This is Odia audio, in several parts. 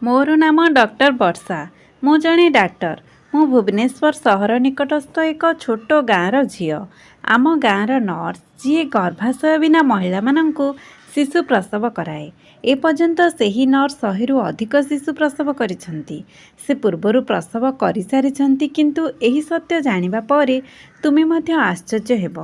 ମୋର ନାମ ଡକ୍ଟର ବର୍ଷା। ମୁଁ ଜଣେ ଡାକ୍ତର। ମୁଁ ଭୁବନେଶ୍ୱର ସହର ନିକଟସ୍ଥ ଏକ ଛୋଟ ଗାଁର ଝିଅ। ଆମ ଗାଁର ନର୍ସ, ଯିଏ ଗର୍ଭାଶୟ ବିନା ମହିଳାମାନଙ୍କୁ ଶିଶୁ ପ୍ରସବ କରାଏ, ଏପର୍ଯ୍ୟନ୍ତ ସେହି ନର୍ସ 100ରୁ ଅଧିକ ଶିଶୁ ପ୍ରସବ କରିଛନ୍ତି। ସେ ପୂର୍ବରୁ ପ୍ରସବ କରିସାରିଛନ୍ତି, କିନ୍ତୁ ଏହି ସତ୍ୟ ଜାଣିବା ପରେ ତୁମେ ମଧ୍ୟ ଆଶ୍ଚର୍ଯ୍ୟ ହେବ।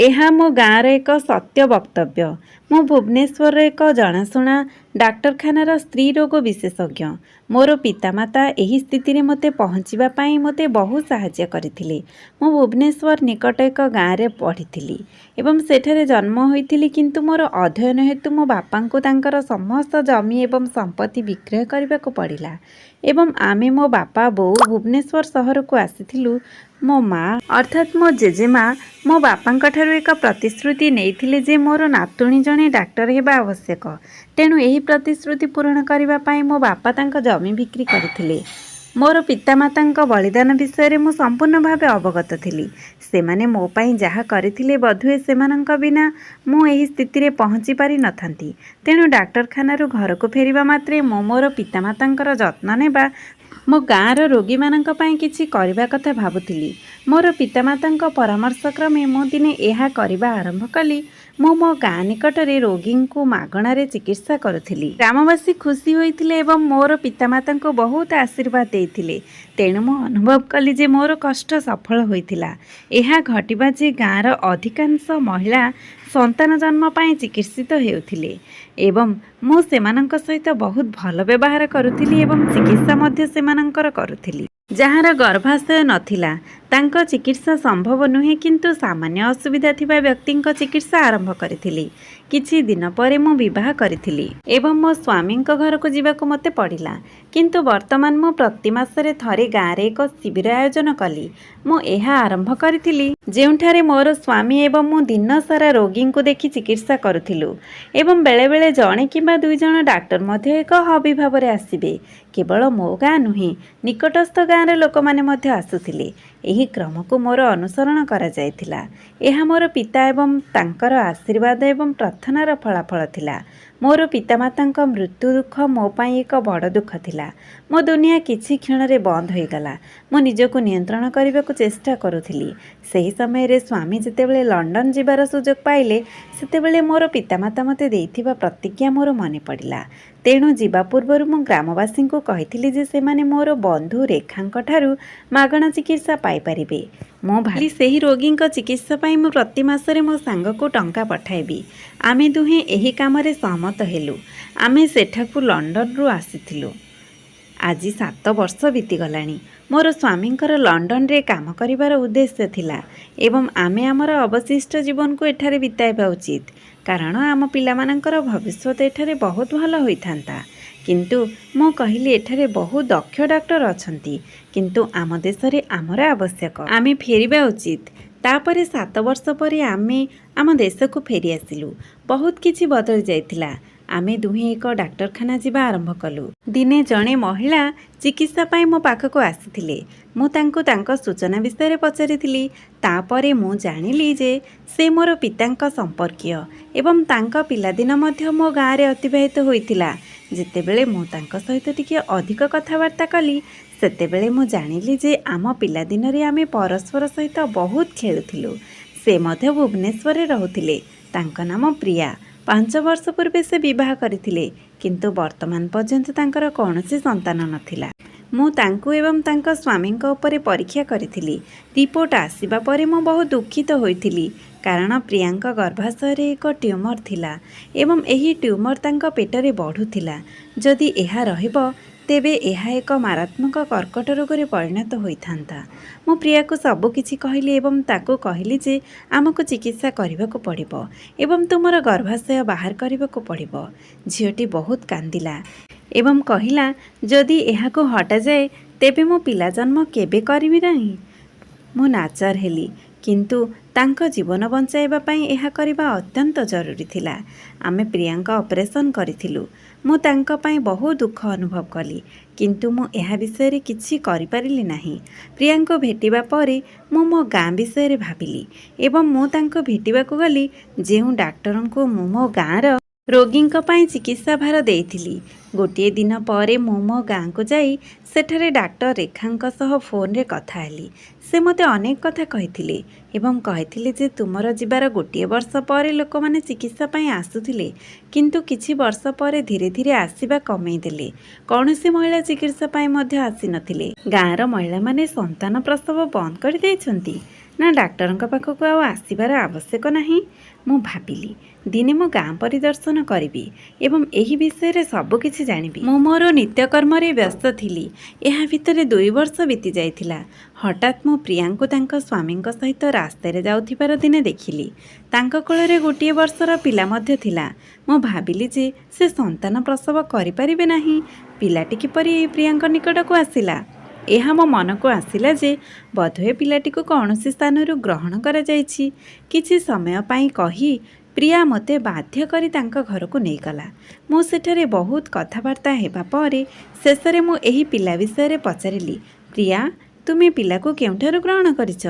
ଏହା ମୋ ଗାଁର ଏକ ସତ୍ୟ ବକ୍ତବ୍ୟ। ମୁଁ ଭୁବନେଶ୍ୱରର ଏକ ଜଣାଶୁଣା ଡାକ୍ତରଖାନାର ସ୍ତ୍ରୀ ରୋଗ ବିଶେଷଜ୍ଞ। ମୋର ପିତାମାତା ଏହି ସ୍ଥିତିରେ ମୋତେ ପହଞ୍ଚିବା ପାଇଁ ମୋତେ ବହୁତ ସାହାଯ୍ୟ କରିଥିଲେ। ମୁଁ ଭୁବନେଶ୍ୱର ନିକଟ ଏକ ଗାଁରେ ପଢ଼ିଥିଲି ଏବଂ ସେଠାରେ ଜନ୍ମ ହୋଇଥିଲି, କିନ୍ତୁ ମୋର ଅଧ୍ୟୟନ ହେତୁ ମୋ ବାପାଙ୍କୁ ତାଙ୍କର ସମସ୍ତ ଜମି ଏବଂ ସମ୍ପତ୍ତି ବିକ୍ରୟ କରିବାକୁ ପଡ଼ିଲା ଏବଂ ଆମେ, ମୋ ବାପା, ବୋଉ ଭୁବନେଶ୍ୱର ସହରକୁ ଆସିଥିଲୁ। ମୋ ମା, ଅର୍ଥାତ୍ ମୋ ଜେଜେମା, ମୋ ବାପାଙ୍କଠାରୁ ଏକ ପ୍ରତିଶ୍ରୁତି ନେଇଥିଲେ ଯେ ମୋର ନାତୁଣୀ ଜଣେ ଡାକ୍ତର ହେବା ଆବଶ୍ୟକ। ତେଣୁ ଏହି ପ୍ରତିଶ୍ରୁତି ପୂରଣ କରିବା ପାଇଁ ମୋ ବାପା ତାଙ୍କ ଜମି ବିକ୍ରି କରିଥିଲେ। ମୋର ପିତାମାତାଙ୍କ ବଳିଦାନ ବିଷୟରେ ମୁଁ ସମ୍ପୂର୍ଣ୍ଣ ଭାବେ ଅବଗତ ଥିଲି। ସେମାନେ ମୋ ପାଇଁ ଯାହା କରିଥିଲେ, ବୋଧହୁଏ ସେମାନଙ୍କ ବିନା ମୁଁ ଏହି ସ୍ଥିତିରେ ପହଞ୍ଚି ପାରିନଥାନ୍ତି। ତେଣୁ ଡାକ୍ତରଖାନାରୁ ଘରକୁ ଫେରିବା ମାତ୍ରେ ମୁଁ ମୋର ପିତାମାତାଙ୍କର ଯତ୍ନ ନେବା, ମୋ ଗାଁର ରୋଗୀମାନଙ୍କ ପାଇଁ କିଛି କରିବା କଥା ଭାବୁଥିଲି। ମୋର ପିତାମାତାଙ୍କ ପରାମର୍ଶ କ୍ରମେ ମୁଁ ଦିନେ ଏହା କରିବା ଆରମ୍ଭ କଲି। ମୁଁ ମୋ ଗାଁ ନିକଟରେ ରୋଗୀଙ୍କୁ ମାଗଣାରେ ଚିକିତ୍ସା କରୁଥିଲି। ଗ୍ରାମବାସୀ ଖୁସି ହୋଇଥିଲେ ଏବଂ ମୋର ପିତାମାତାଙ୍କୁ ବହୁତ ଆଶୀର୍ବାଦ ଦେଇଥିଲେ। ତେଣୁ ମୁଁ ଅନୁଭବ କଲି ଯେ ମୋର କଷ୍ଟ ସଫଳ ହୋଇଥିଲା। ଏହା ଘଟିବା ଯେ ଗାଁର ଅଧିକାଂଶ ମହିଳା ସନ୍ତାନ ଜନ୍ମ ପାଇଁ ଚିକିତ୍ସିତ ହେଉଥିଲେ ଏବଂ ମୁଁ ସେମାନଙ୍କ ସହିତ ବହୁତ ଭଲ ବ୍ୟବହାର କରୁଥିଲି ଏବଂ ଚିକିତ୍ସା ମଧ୍ୟ ସେମାନଙ୍କର କରୁଥିଲି। ଯାହାର ଗର୍ଭାଶୟ ନଥିଲା, ତାଙ୍କ ଚିକିତ୍ସା ସମ୍ଭବ ନୁହେଁ, କିନ୍ତୁ ସାମାନ୍ୟ ଅସୁବିଧା ଥିବା ବ୍ୟକ୍ତିଙ୍କ ଚିକିତ୍ସା ଆରମ୍ଭ କରିଥିଲି। କିଛି ଦିନ ପରେ ମୁଁ ବିବାହ କରିଥିଲି ଏବଂ ମୋ ସ୍ୱାମୀଙ୍କ ଘରକୁ ଯିବାକୁ ମୋତେ ପଡ଼ିଲା। କିନ୍ତୁ ବର୍ତ୍ତମାନ ମୁଁ ପ୍ରତି ମାସରେ ଥରେ ଗାଁରେ ଏକ ଶିବିର ଆୟୋଜନ କଲି। ମୁଁ ଏହା ଆରମ୍ଭ କରିଥିଲି, ଯେଉଁଠାରେ ମୋର ସ୍ୱାମୀ ଏବଂ ମୁଁ ଦିନସାରା ରୋଗୀଙ୍କୁ ଦେଖି ଚିକିତ୍ସା କରୁଥିଲୁ ଏବଂ ବେଳେବେଳେ ଜଣେ କିମ୍ବା ଦୁଇ ଜଣ ଡାକ୍ତର ମଧ୍ୟ ଏକ ହବି ଭାବରେ ଆସିବେ। କେବଳ ମୋ ଗାଁ ନୁହେଁ, ନିକଟସ୍ଥ ଗାଁର ଲୋକମାନେ ମଧ୍ୟ ଆସୁଥିଲେ। ଏହି କ୍ରମକୁ ମୋର ଅନୁସରଣ କରାଯାଇଥିଲା। ଏହା ମୋର ପିତା ଏବଂ ତାଙ୍କର ଆଶୀର୍ବାଦ ଏବଂ ପ୍ରାର୍ଥନାର ଫଳାଫଳ ଥିଲା। ମୋର ପିତାମାତାଙ୍କ ମୃତ୍ୟୁ ଦୁଃଖ ମୋ ପାଇଁ ଏକ ବଡ଼ ଦୁଃଖ ଥିଲା। ମୋ ଦୁନିଆ କିଛି କ୍ଷଣରେ ବନ୍ଦ ହୋଇଗଲା। ମୁଁ ନିଜକୁ ନିୟନ୍ତ୍ରଣ କରିବାକୁ ଚେଷ୍ଟା କରୁଥିଲି। ସେହି ସମୟରେ ସ୍ୱାମୀ ଯେତେବେଳେ ଲଣ୍ଡନ ଯିବାର ସୁଯୋଗ ପାଇଲେ, ସେତେବେଳେ ମୋର ପିତାମାତା ମୋତେ ଦେଇଥିବା ପ୍ରତିଜ୍ଞା ମୋର ମନେ ପଡ଼ିଲା। ତେଣୁ ଯିବା ପୂର୍ବରୁ ମୁଁ ଗ୍ରାମବାସୀଙ୍କୁ କହିଥିଲି ଯେ ସେମାନେ ମୋର ବନ୍ଧୁ ରେଖାଙ୍କଠାରୁ ମାଗଣା ଚିକିତ୍ସା ପାଇପାରିବେ। ମୁଁ ଭାବିଲି, ସେହି ରୋଗୀଙ୍କ ଚିକିତ୍ସା ପାଇଁ ମୁଁ ପ୍ରତି ମାସରେ ମୋ ସାଙ୍ଗକୁ ଟଙ୍କା ପଠାଇବି। ଆମେ ଦୁହେଁ ଏହି କାମରେ ସହମତ ହେଲୁ। ଆମେ ସେଠାକୁ ଲଣ୍ଡନରୁ ଆସିଥିଲୁ। ଆଜି 7 ବର୍ଷ ବିତିଗଲାଣି। ମୋର ସ୍ୱାମୀଙ୍କର ଲଣ୍ଡନରେ କାମ କରିବାର ଉଦ୍ଦେଶ୍ୟ ଥିଲା ଏବଂ ଆମେ ଆମର ଅବଶିଷ୍ଟ ଜୀବନକୁ ଏଠାରେ ବିତାଇବା ଉଚିତ, କାରଣ ଆମ ପିଲାମାନଙ୍କର ଭବିଷ୍ୟତ ଏଠାରେ ବହୁତ ଭଲ ହୋଇଥାନ୍ତା। କିନ୍ତୁ ମୁଁ କହିଲି, ଏଠାରେ ବହୁତ ଦକ୍ଷ ଡାକ୍ତର ଅଛନ୍ତି, କିନ୍ତୁ ଆମ ଦେଶରେ ଆମର ଆବଶ୍ୟକ। ଆମେ ଫେରିବା ଉଚିତ। ତାପରେ 7 ବର୍ଷ ପରେ ଆମେ ଆମ ଦେଶକୁ ଫେରିଆସିଲୁ। ବହୁତ କିଛି ବଦଳି ଯାଇଥିଲା। ଆମେ ଦୁହେଁ ଏକ ଡାକ୍ତରଖାନା ଯିବା ଆରମ୍ଭ କଲୁ। ଦିନେ ଜଣେ ମହିଳା ଚିକିତ୍ସା ପାଇଁ ମୋ ପାଖକୁ ଆସିଥିଲେ। ମୁଁ ତାଙ୍କୁ ତାଙ୍କ ସୂଚନା ବିଷୟରେ ପଚାରିଥିଲି। ତାପରେ ମୁଁ ଜାଣିଲି ଯେ ସେ ମୋର ପିତାଙ୍କ ସମ୍ପର୍କୀୟ ଏବଂ ତାଙ୍କ ପିଲାଦିନ ମଧ୍ୟ ମୋ ଗାଁରେ ଅତିବାହିତ ହୋଇଥିଲା। ଯେତେବେଳେ ମୁଁ ତାଙ୍କ ସହିତ ଟିକିଏ ଅଧିକ କଥାବାର୍ତ୍ତା କଲି, ସେତେବେଳେ ମୁଁ ଜାଣିଲି ଯେ ଆମ ପିଲାଦିନରେ ଆମେ ପରସ୍ପର ସହିତ ବହୁତ ଖେଳୁଥିଲୁ। ସେ ମଧ୍ୟ ଭୁବନେଶ୍ୱରରେ ରହୁଥିଲେ। ତାଙ୍କ ନାମ ପ୍ରିୟା। 5 ବର୍ଷ ପୂର୍ବେ ସେ ବିବାହ କରିଥିଲେ, କିନ୍ତୁ ବର୍ତ୍ତମାନ ପର୍ଯ୍ୟନ୍ତ ତାଙ୍କର କୌଣସି ସନ୍ତାନ ନଥିଲା। ମୁଁ ତାଙ୍କୁ ଏବଂ ତାଙ୍କ ସ୍ୱାମୀଙ୍କ ଉପରେ ପରୀକ୍ଷା କରିଥିଲି। ରିପୋର୍ଟ ଆସିବା ପରେ ମୁଁ ବହୁତ ଦୁଃଖିତ ହୋଇଥିଲି, କାରଣ ପ୍ରିୟାଙ୍କ ଗର୍ଭାଶୟରେ ଏକ ଟ୍ୟୁମର ଥିଲା ଏବଂ ଏହି ଟ୍ୟୁମର ତାଙ୍କ ପେଟରେ ବଢ଼ୁଥିଲା। ଯଦି ଏହା ରହିବ, ତେବେ ଏହା ଏକ ମାରାତ୍ମକ କର୍କଟ ରୋଗରେ ପରିଣତ ହୋଇଥାନ୍ତା। ମୁଁ ପ୍ରିୟାକୁ ସବୁକିଛି କହିଲି ଏବଂ ତାକୁ କହିଲି ଯେ ଆମକୁ ଚିକିତ୍ସା କରିବାକୁ ପଡ଼ିବ ଏବଂ ତୁମର ଗର୍ଭାଶୟ ବାହାର କରିବାକୁ ପଡ଼ିବ। ଝିଅଟି ବହୁତ କାନ୍ଦିଲା ଏବଂ କହିଲା, ଯଦି ଏହାକୁ ହଟାଯାଏ, ତେବେ ମୁଁ ପିଲା ଜନ୍ମ କେବେ କରିବି ନାହିଁ। ମୁଁ ନାଚାର ହେଲି, କିନ୍ତୁ ତାଙ୍କ ଜୀବନ ବଞ୍ଚାଇବା ପାଇଁ ଏହା କରିବା ଅତ୍ୟନ୍ତ ଜରୁରୀ ଥିଲା। ଆମେ ପ୍ରିୟାଙ୍କ ଅପରେସନ୍ କରିଥିଲୁ। ମୁଁ ତାଙ୍କ ପାଇଁ ବହୁତ ଦୁଃଖ ଅନୁଭବ କଲି, କିନ୍ତୁ ମୁଁ ଏହା ବିଷୟରେ କିଛି କରିପାରିଲି ନାହିଁ। ପ୍ରିୟାଙ୍କୁ ଭେଟିବା ପରେ ମୁଁ ମୋ ଗାଁ ବିଷୟରେ ଭାବିଲି ଏବଂ ମୁଁ ତାଙ୍କୁ ଭେଟିବାକୁ ଗଲି, ଯେଉଁ ଡାକ୍ତରଙ୍କୁ ମୁଁ ମୋ ଗାଁର ରୋଗୀଙ୍କ ପାଇଁ ଚିକିତ୍ସା ଭାର ଦେଇଥିଲି। ଗୋଟିଏ ଦିନ ପରେ ମୁଁ ମୋ ଗାଁକୁ ଯାଇ ସେଠାରେ ଡାକ୍ତର ରେଖାଙ୍କ ସହ ଫୋନରେ କଥା ହେଲି। ସେ ମୋତେ ଅନେକ କଥା କହିଥିଲେ ଏବଂ କହିଥିଲେ ଯେ ତୁମର ଯିବାର ଗୋଟିଏ ବର୍ଷ ପରେ ଲୋକମାନେ ଚିକିତ୍ସା ପାଇଁ ଆସୁଥିଲେ, କିନ୍ତୁ କିଛି ବର୍ଷ ପରେ ଧୀରେ ଧୀରେ ଆସିବା କମେଇ ଦେଲେ। କୌଣସି ମହିଳା ଚିକିତ୍ସା ପାଇଁ ମଧ୍ୟ ଆସିନଥିଲେ। ଗାଁର ମହିଳାମାନେ ସନ୍ତାନ ପ୍ରସବ ବନ୍ଦ କରିଦେଇଛନ୍ତି ନା ଡାକ୍ତରଙ୍କ ପାଖକୁ ଆଉ ଆସିବାର ଆବଶ୍ୟକ ନାହିଁ? ମୁଁ ଭାବିଲି, ଦିନେ ମୁଁ ଗାଁ ପରିଦର୍ଶନ କରିବି ଏବଂ ଏହି ବିଷୟରେ ସବୁକିଛି ଜାଣିବି। ମୁଁ ମୋର ନିତ୍ୟକର୍ମରେ ବ୍ୟସ୍ତ ଥିଲି। ଏହା ଭିତରେ 2 ବର୍ଷ ବିତିଯାଇଥିଲା। ହଠାତ୍ ମୁଁ ପ୍ରିୟାଙ୍କୁ ତାଙ୍କ ସ୍ୱାମୀଙ୍କ ସହିତ ରାସ୍ତାରେ ଯାଉଥିବାର ଦିନେ ଦେଖିଲି। ତାଙ୍କ କୋଳରେ ଗୋଟିଏ ବର୍ଷର ପିଲା ମଧ୍ୟ ଥିଲା। ମୁଁ ଭାବିଲି ଯେ ସେ ସନ୍ତାନ ପ୍ରସବ କରିପାରିବେ ନାହିଁ, ପିଲାଟି କିପରି ଏହି ପ୍ରିୟାଙ୍କ ନିକଟକୁ ଆସିଲା? ଏହା ମୋ ମନକୁ ଆସିଲା ଯେ ବୋଧହୁଏ ପିଲାଟିକୁ କୌଣସି ସ୍ଥାନରୁ ଗ୍ରହଣ କରାଯାଇଛି। କିଛି ସମୟ ପାଇଁ କହି ପ୍ରିୟା ମୋତେ ବାଧ୍ୟ କରି ତାଙ୍କ ଘରକୁ ନେଇଗଲା। ମୁଁ ସେଠାରେ ବହୁତ କଥାବାର୍ତ୍ତା ହେବା ପରେ ଶେଷରେ ମୁଁ ଏହି ପିଲା ବିଷୟରେ ପଚାରିଲି, ପ୍ରିୟା, ତୁମେ ପିଲାକୁ କେଉଁଠାରୁ ଗ୍ରହଣ କରିଛ?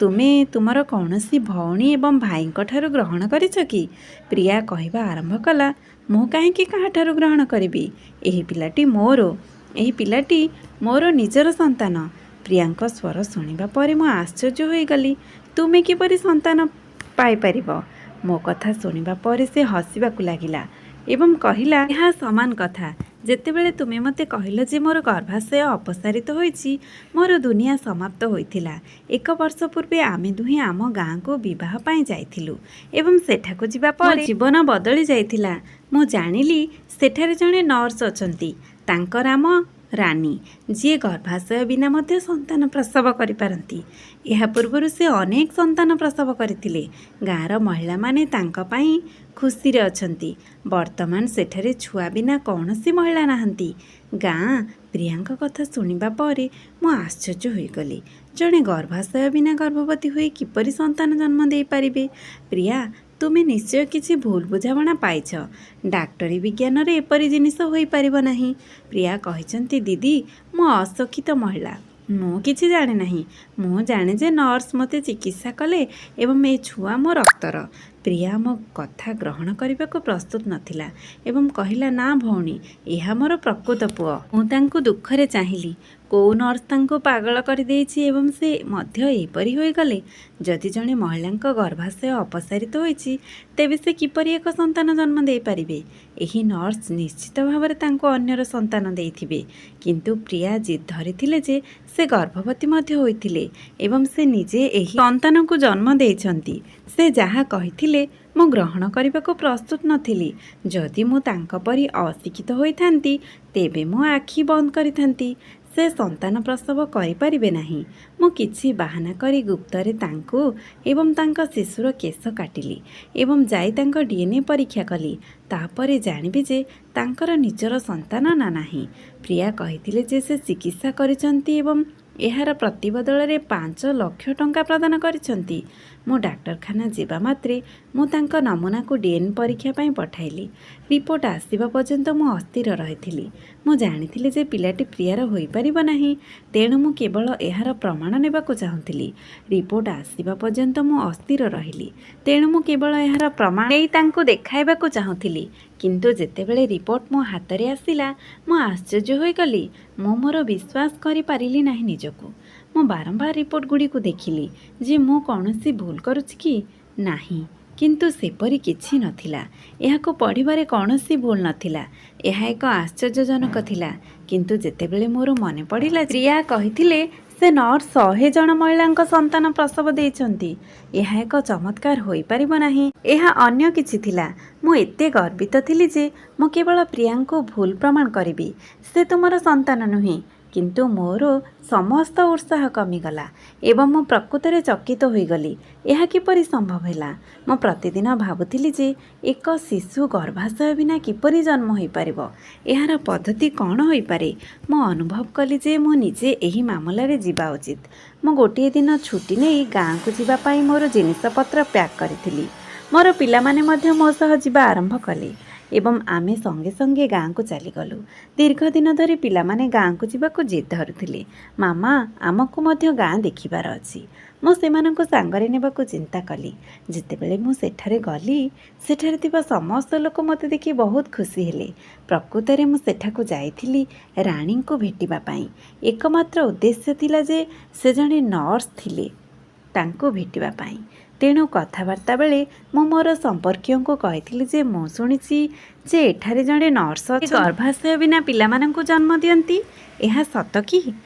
ତୁମେ ତୁମର କୌଣସି ଭଉଣୀ ଏବଂ ଭାଇଙ୍କଠାରୁ ଗ୍ରହଣ କରିଛ କି? ପ୍ରିୟା କହିବା ଆରମ୍ଭ କଲା, ମୁଁ କାହିଁକି କାହାଠାରୁ ଗ୍ରହଣ କରିବି? ଏହି ପିଲାଟି ମୋର। ଏହି ପିଲାଟି ମୋର ନିଜର ସନ୍ତାନ। ପ୍ରିୟାଙ୍କ ସ୍ୱର ଶୁଣିବା ପରେ ମୁଁ ଆଶ୍ଚର୍ଯ୍ୟ ହୋଇଗଲି। ତୁମେ କିପରି ସନ୍ତାନ ପାଇପାରିବ? ମୋ କଥା ଶୁଣିବା ପରେ ସେ ହସିବାକୁ ଲାଗିଲା ଏବଂ କହିଲା, ଏହା ସମାନ କଥା। ଯେତେବେଳେ ତୁମେ ମୋତେ କହିଲ ଯେ ମୋର ଗର୍ଭାଶୟ ଅପସାରିତ ହୋଇଛି, ମୋର ଦୁନିଆ ସମାପ୍ତ ହୋଇଥିଲା। ଏକ ବର୍ଷ ପୂର୍ବେ ଆମେ ଦୁହେଁ ଆମ ଗାଁକୁ ବିବାହ ପାଇଁ ଯାଇଥିଲୁ ଏବଂ ସେଠାକୁ ଯିବା ପରେ ଜୀବନ ବଦଳି ଯାଇଥିଲା। ମୁଁ ଜାଣିଲି ସେଠାରେ ଜଣେ ନର୍ସ ଅଛନ୍ତି। ତାଙ୍କ ନାମ ରାନୀ, ଯିଏ ଗର୍ଭାଶୟ ବିନା ମଧ୍ୟ ସନ୍ତାନ ପ୍ରସବ କରିପାରନ୍ତି। ଏହା ପୂର୍ବରୁ ସେ ଅନେକ ସନ୍ତାନ ପ୍ରସବ କରିଥିଲେ। ଗାଁର ମହିଳାମାନେ ତାଙ୍କ ପାଇଁ ଖୁସିରେ ଅଛନ୍ତି। ବର୍ତ୍ତମାନ ସେଠାରେ ଛୁଆ ବିନା କୌଣସି ମହିଳା ନାହାନ୍ତି। ଗାଁ ପ୍ରିୟାଙ୍କ କଥା ଶୁଣିବା ପରେ ମୁଁ ଆଶ୍ଚର୍ଯ୍ୟ ହୋଇଗଲି। ଜଣେ ଗର୍ଭାଶୟ ବିନା ଗର୍ଭବତୀ ହୋଇ କିପରି ସନ୍ତାନ ଜନ୍ମ ଦେଇପାରିବେ? ପ୍ରିୟା, ତୁମେ ନିଶ୍ଚୟ କିଛି ଭୁଲ ବୁଝାମଣା ପାଇଛ। ଡାକ୍ତରୀ ବିଜ୍ଞାନରେ ଏପରି ଜିନିଷ ହୋଇପାରିବ ନାହିଁ। ପ୍ରିୟା କହିଛନ୍ତି, ଦିଦି, ମୁଁ ଅଶିକ୍ଷିତ ମହିଳା। ମୁଁ କିଛି ଜାଣେ ନାହିଁ। ମୁଁ ଜାଣେ ଯେ ନର୍ସ ମୋତେ ଚିକିତ୍ସା କଲେ ଏବଂ ଏ ଛୁଆ ମୋ ରକ୍ତର। ପ୍ରିୟା ମୋ କଥା ଗ୍ରହଣ କରିବାକୁ ପ୍ରସ୍ତୁତ ନଥିଲା ଏବଂ କହିଲା, ନା ଭଉଣୀ, ଏହା ମୋର ପ୍ରକୃତ ପୁଅ। ମୁଁ ତାଙ୍କୁ ଦୁଃଖରେ ଚାହିଁଲି। କୋଉ ନର୍ସ ତାଙ୍କୁ ପାଗଳ କରିଦେଇଛି ଏବଂ ସେ ମଧ୍ୟ ଏପରି ହୋଇଗଲେ? ଯଦି ଜଣେ ମହିଳାଙ୍କ ଗର୍ଭାଶୟ ଅପସାରିତ ହୋଇଛି, ତେବେ ସେ କିପରି ଏକ ସନ୍ତାନ ଜନ୍ମ ଦେଇପାରିବେ? ଏହି ନର୍ସ ନିଶ୍ଚିତ ଭାବରେ ତାଙ୍କୁ ଅନ୍ୟର ସନ୍ତାନ ଦେଇଥିବେ। କିନ୍ତୁ ପ୍ରିୟା ଜିଦ୍ ଧରିଥିଲେ ଯେ ସେ ଗର୍ଭବତୀ ମଧ୍ୟ ହୋଇଥିଲେ ଏବଂ ସେ ନିଜେ ଏହି ସନ୍ତାନକୁ ଜନ୍ମ ଦେଇଛନ୍ତି। ସେ ଯାହା କହିଥିଲେ ମୁଁ ଗ୍ରହଣ କରିବାକୁ ପ୍ରସ୍ତୁତ ନଥିଲି। ଯଦି ମୁଁ ତାଙ୍କ ପରି ଅଶିକ୍ଷିତ ହୋଇଥାନ୍ତି, ତେବେ ମୁଁ ଆଖି ବନ୍ଦ କରିଥାନ୍ତି। ସେ ସନ୍ତାନ ପ୍ରସବ କରିପାରିବେ ନାହିଁ। ମୁଁ କିଛି ବାହାନା କରି ଗୁପ୍ତରେ ତାଙ୍କୁ ଏବଂ ତାଙ୍କ ଶିଶୁର କେଶ କାଟିଲି ଏବଂ ଯାଇ ତାଙ୍କ ଡିଏନ୍ଏ ପରୀକ୍ଷା କଲି। ତାପରେ ଜାଣିବି ଯେ ତାଙ୍କର ନିଜର ସନ୍ତାନ ନା ନାହିଁ। ପ୍ରିୟା କହିଥିଲେ ଯେ ସେ ଚିକିତ୍ସା କରିଛନ୍ତି ଏବଂ ଏହାର ପ୍ରତିବଦଳରେ 5 ଲକ୍ଷ ଟଙ୍କା ପ୍ରଦାନ କରିଛନ୍ତି। ମୁଁ ଡାକ୍ତରଖାନା ଯିବା ମାତ୍ରେ ମୁଁ ତାଙ୍କ ନମୁନାକୁ ଡିଏନ୍ଏ ପରୀକ୍ଷା ପାଇଁ ପଠାଇଲି। ରିପୋର୍ଟ ଆସିବା ପର୍ଯ୍ୟନ୍ତ ମୁଁ ଅସ୍ଥିର ରହିଥିଲି। ମୁଁ ଜାଣିଥିଲି ଯେ ପିଲାଟି ପ୍ରିୟାର ହୋଇପାରିବ ନାହିଁ, ତେଣୁ ମୁଁ କେବଳ ଏହାର ପ୍ରମାଣ ନେବାକୁ ଚାହୁଁଥିଲି। ରିପୋର୍ଟ ଆସିବା ପର୍ଯ୍ୟନ୍ତ ମୁଁ ଅସ୍ଥିର ରହିଲି, ତେଣୁ ମୁଁ କେବଳ ଏହାର ପ୍ରମାଣ ନେଇ ତାଙ୍କୁ ଦେଖାଇବାକୁ ଚାହୁଁଥିଲି। କିନ୍ତୁ ଯେତେବେଳେ ରିପୋର୍ଟ ମୋ ହାତରେ ଆସିଲା, ମୁଁ ଆଶ୍ଚର୍ଯ୍ୟ ହୋଇଗଲି। ମୁଁ ମୋର ବିଶ୍ୱାସ କରିପାରିଲି ନାହିଁ ନିଜକୁ। ମୁଁ ବାରମ୍ବାର ରିପୋର୍ଟଗୁଡ଼ିକୁ ଦେଖିଲି ଯେ ମୁଁ କୌଣସି ଭୁଲ କରୁଛି କି ନାହିଁ, କିନ୍ତୁ ସେପରି କିଛି ନଥିଲା। ଏହାକୁ ପଢ଼ିବାରେ କୌଣସି ଭୁଲ ନଥିଲା। ଏହା ଏକ ଆଶ୍ଚର୍ଯ୍ୟଜନକ ଥିଲା। କିନ୍ତୁ ଯେତେବେଳେ ମୋର ମନେ ପଡ଼ିଲା ପ୍ରିୟା କହିଥିଲେ ସେ ନର୍ସ 100 ଜଣ ମହିଳାଙ୍କ ସନ୍ତାନ ପ୍ରସବ ଦେଇଛନ୍ତି, ଏହା ଏକ ଚମତ୍କାର ହୋଇପାରିବ ନାହିଁ। ଏହା ଅନ୍ୟ କିଛି ଥିଲା। ମୁଁ ଏତେ ଗର୍ବିତ ଥିଲି ଯେ ମୁଁ କେବଳ ପ୍ରିୟାଙ୍କୁ ଭୁଲ ପ୍ରମାଣ କରିବି। ସେ ତୁମର ସନ୍ତାନ ନୁହେଁ। କିନ୍ତୁ ମୋର ସମସ୍ତ ଉତ୍ସାହ କମିଗଲା ଏବଂ ମୁଁ ପ୍ରକୃତରେ ଚକିତ ହୋଇଗଲି। ଏହା କିପରି ସମ୍ଭବ ହେଲା? ମୁଁ ପ୍ରତିଦିନ ଭାବୁଥିଲି ଯେ ଏକ ଶିଶୁ ଗର୍ଭାଶୟ ବିନା କିପରି ଜନ୍ମ ହୋଇପାରିବ? ଏହାର ପଦ୍ଧତି କ'ଣ ହୋଇପାରେ? ମୁଁ ଅନୁଭବ କଲି ଯେ ମୁଁ ନିଜେ ଏହି ମାମଲାରେ ଯିବା ଉଚିତ। ମୁଁ ଗୋଟିଏ ଦିନ ଛୁଟି ନେଇ ଗାଁକୁ ଯିବା ପାଇଁ ମୋର ଜିନିଷପତ୍ର ପ୍ୟାକ୍ କରିଥିଲି। ମୋର ପିଲାମାନେ ମଧ୍ୟ ମୋ ସହ ଯିବା ଆରମ୍ଭ କଲେ ଏବଂ ଆମେ ସଙ୍ଗେ ସଙ୍ଗେ ଗାଁକୁ ଚାଲିଗଲୁ। ଦୀର୍ଘ ଦିନ ଧରି ପିଲାମାନେ ଗାଁକୁ ଯିବାକୁ ଜିଦ୍ ଧରୁଥିଲେ। ମାମା, ଆମକୁ ମଧ୍ୟ ଗାଁ ଦେଖିବାର ଅଛି। ମୁଁ ସେମାନଙ୍କୁ ସାଙ୍ଗରେ ନେବାକୁ ଚିନ୍ତା କଲି। ଯେତେବେଳେ ମୁଁ ସେଠାରେ ଗଲି, ସେଠାରେ ଥିବା ସମସ୍ତ ଲୋକ ମୋତେ ଦେଖି ବହୁତ ଖୁସି ହେଲେ। ପ୍ରକୃତରେ ମୁଁ ସେଠାକୁ ଯାଇଥିଲି ରାଣୀଙ୍କୁ ଭେଟିବା ପାଇଁ। ଏକମାତ୍ର ଉଦ୍ଦେଶ୍ୟ ଥିଲା ଯେ ସେ ଜଣେ ନର୍ସ ଥିଲେ ତାଙ୍କୁ ଭେଟିବା ପାଇଁ। ତେଣୁ କଥାବାର୍ତ୍ତା ବେଳେ ମୁଁ ମୋର ସମ୍ପର୍କୀୟଙ୍କୁ କହିଥିଲି ଯେ ମୁଁ ଶୁଣିଛି ଯେ ଏଠାରେ ଜଣେ ନର୍ସ ଅଛନ୍ତି, ଗର୍ଭାଶୟ ବିନା ପିଲାମାନଙ୍କୁ ଜନ୍ମ ଦିଅନ୍ତି। ଏହା ସତ କି?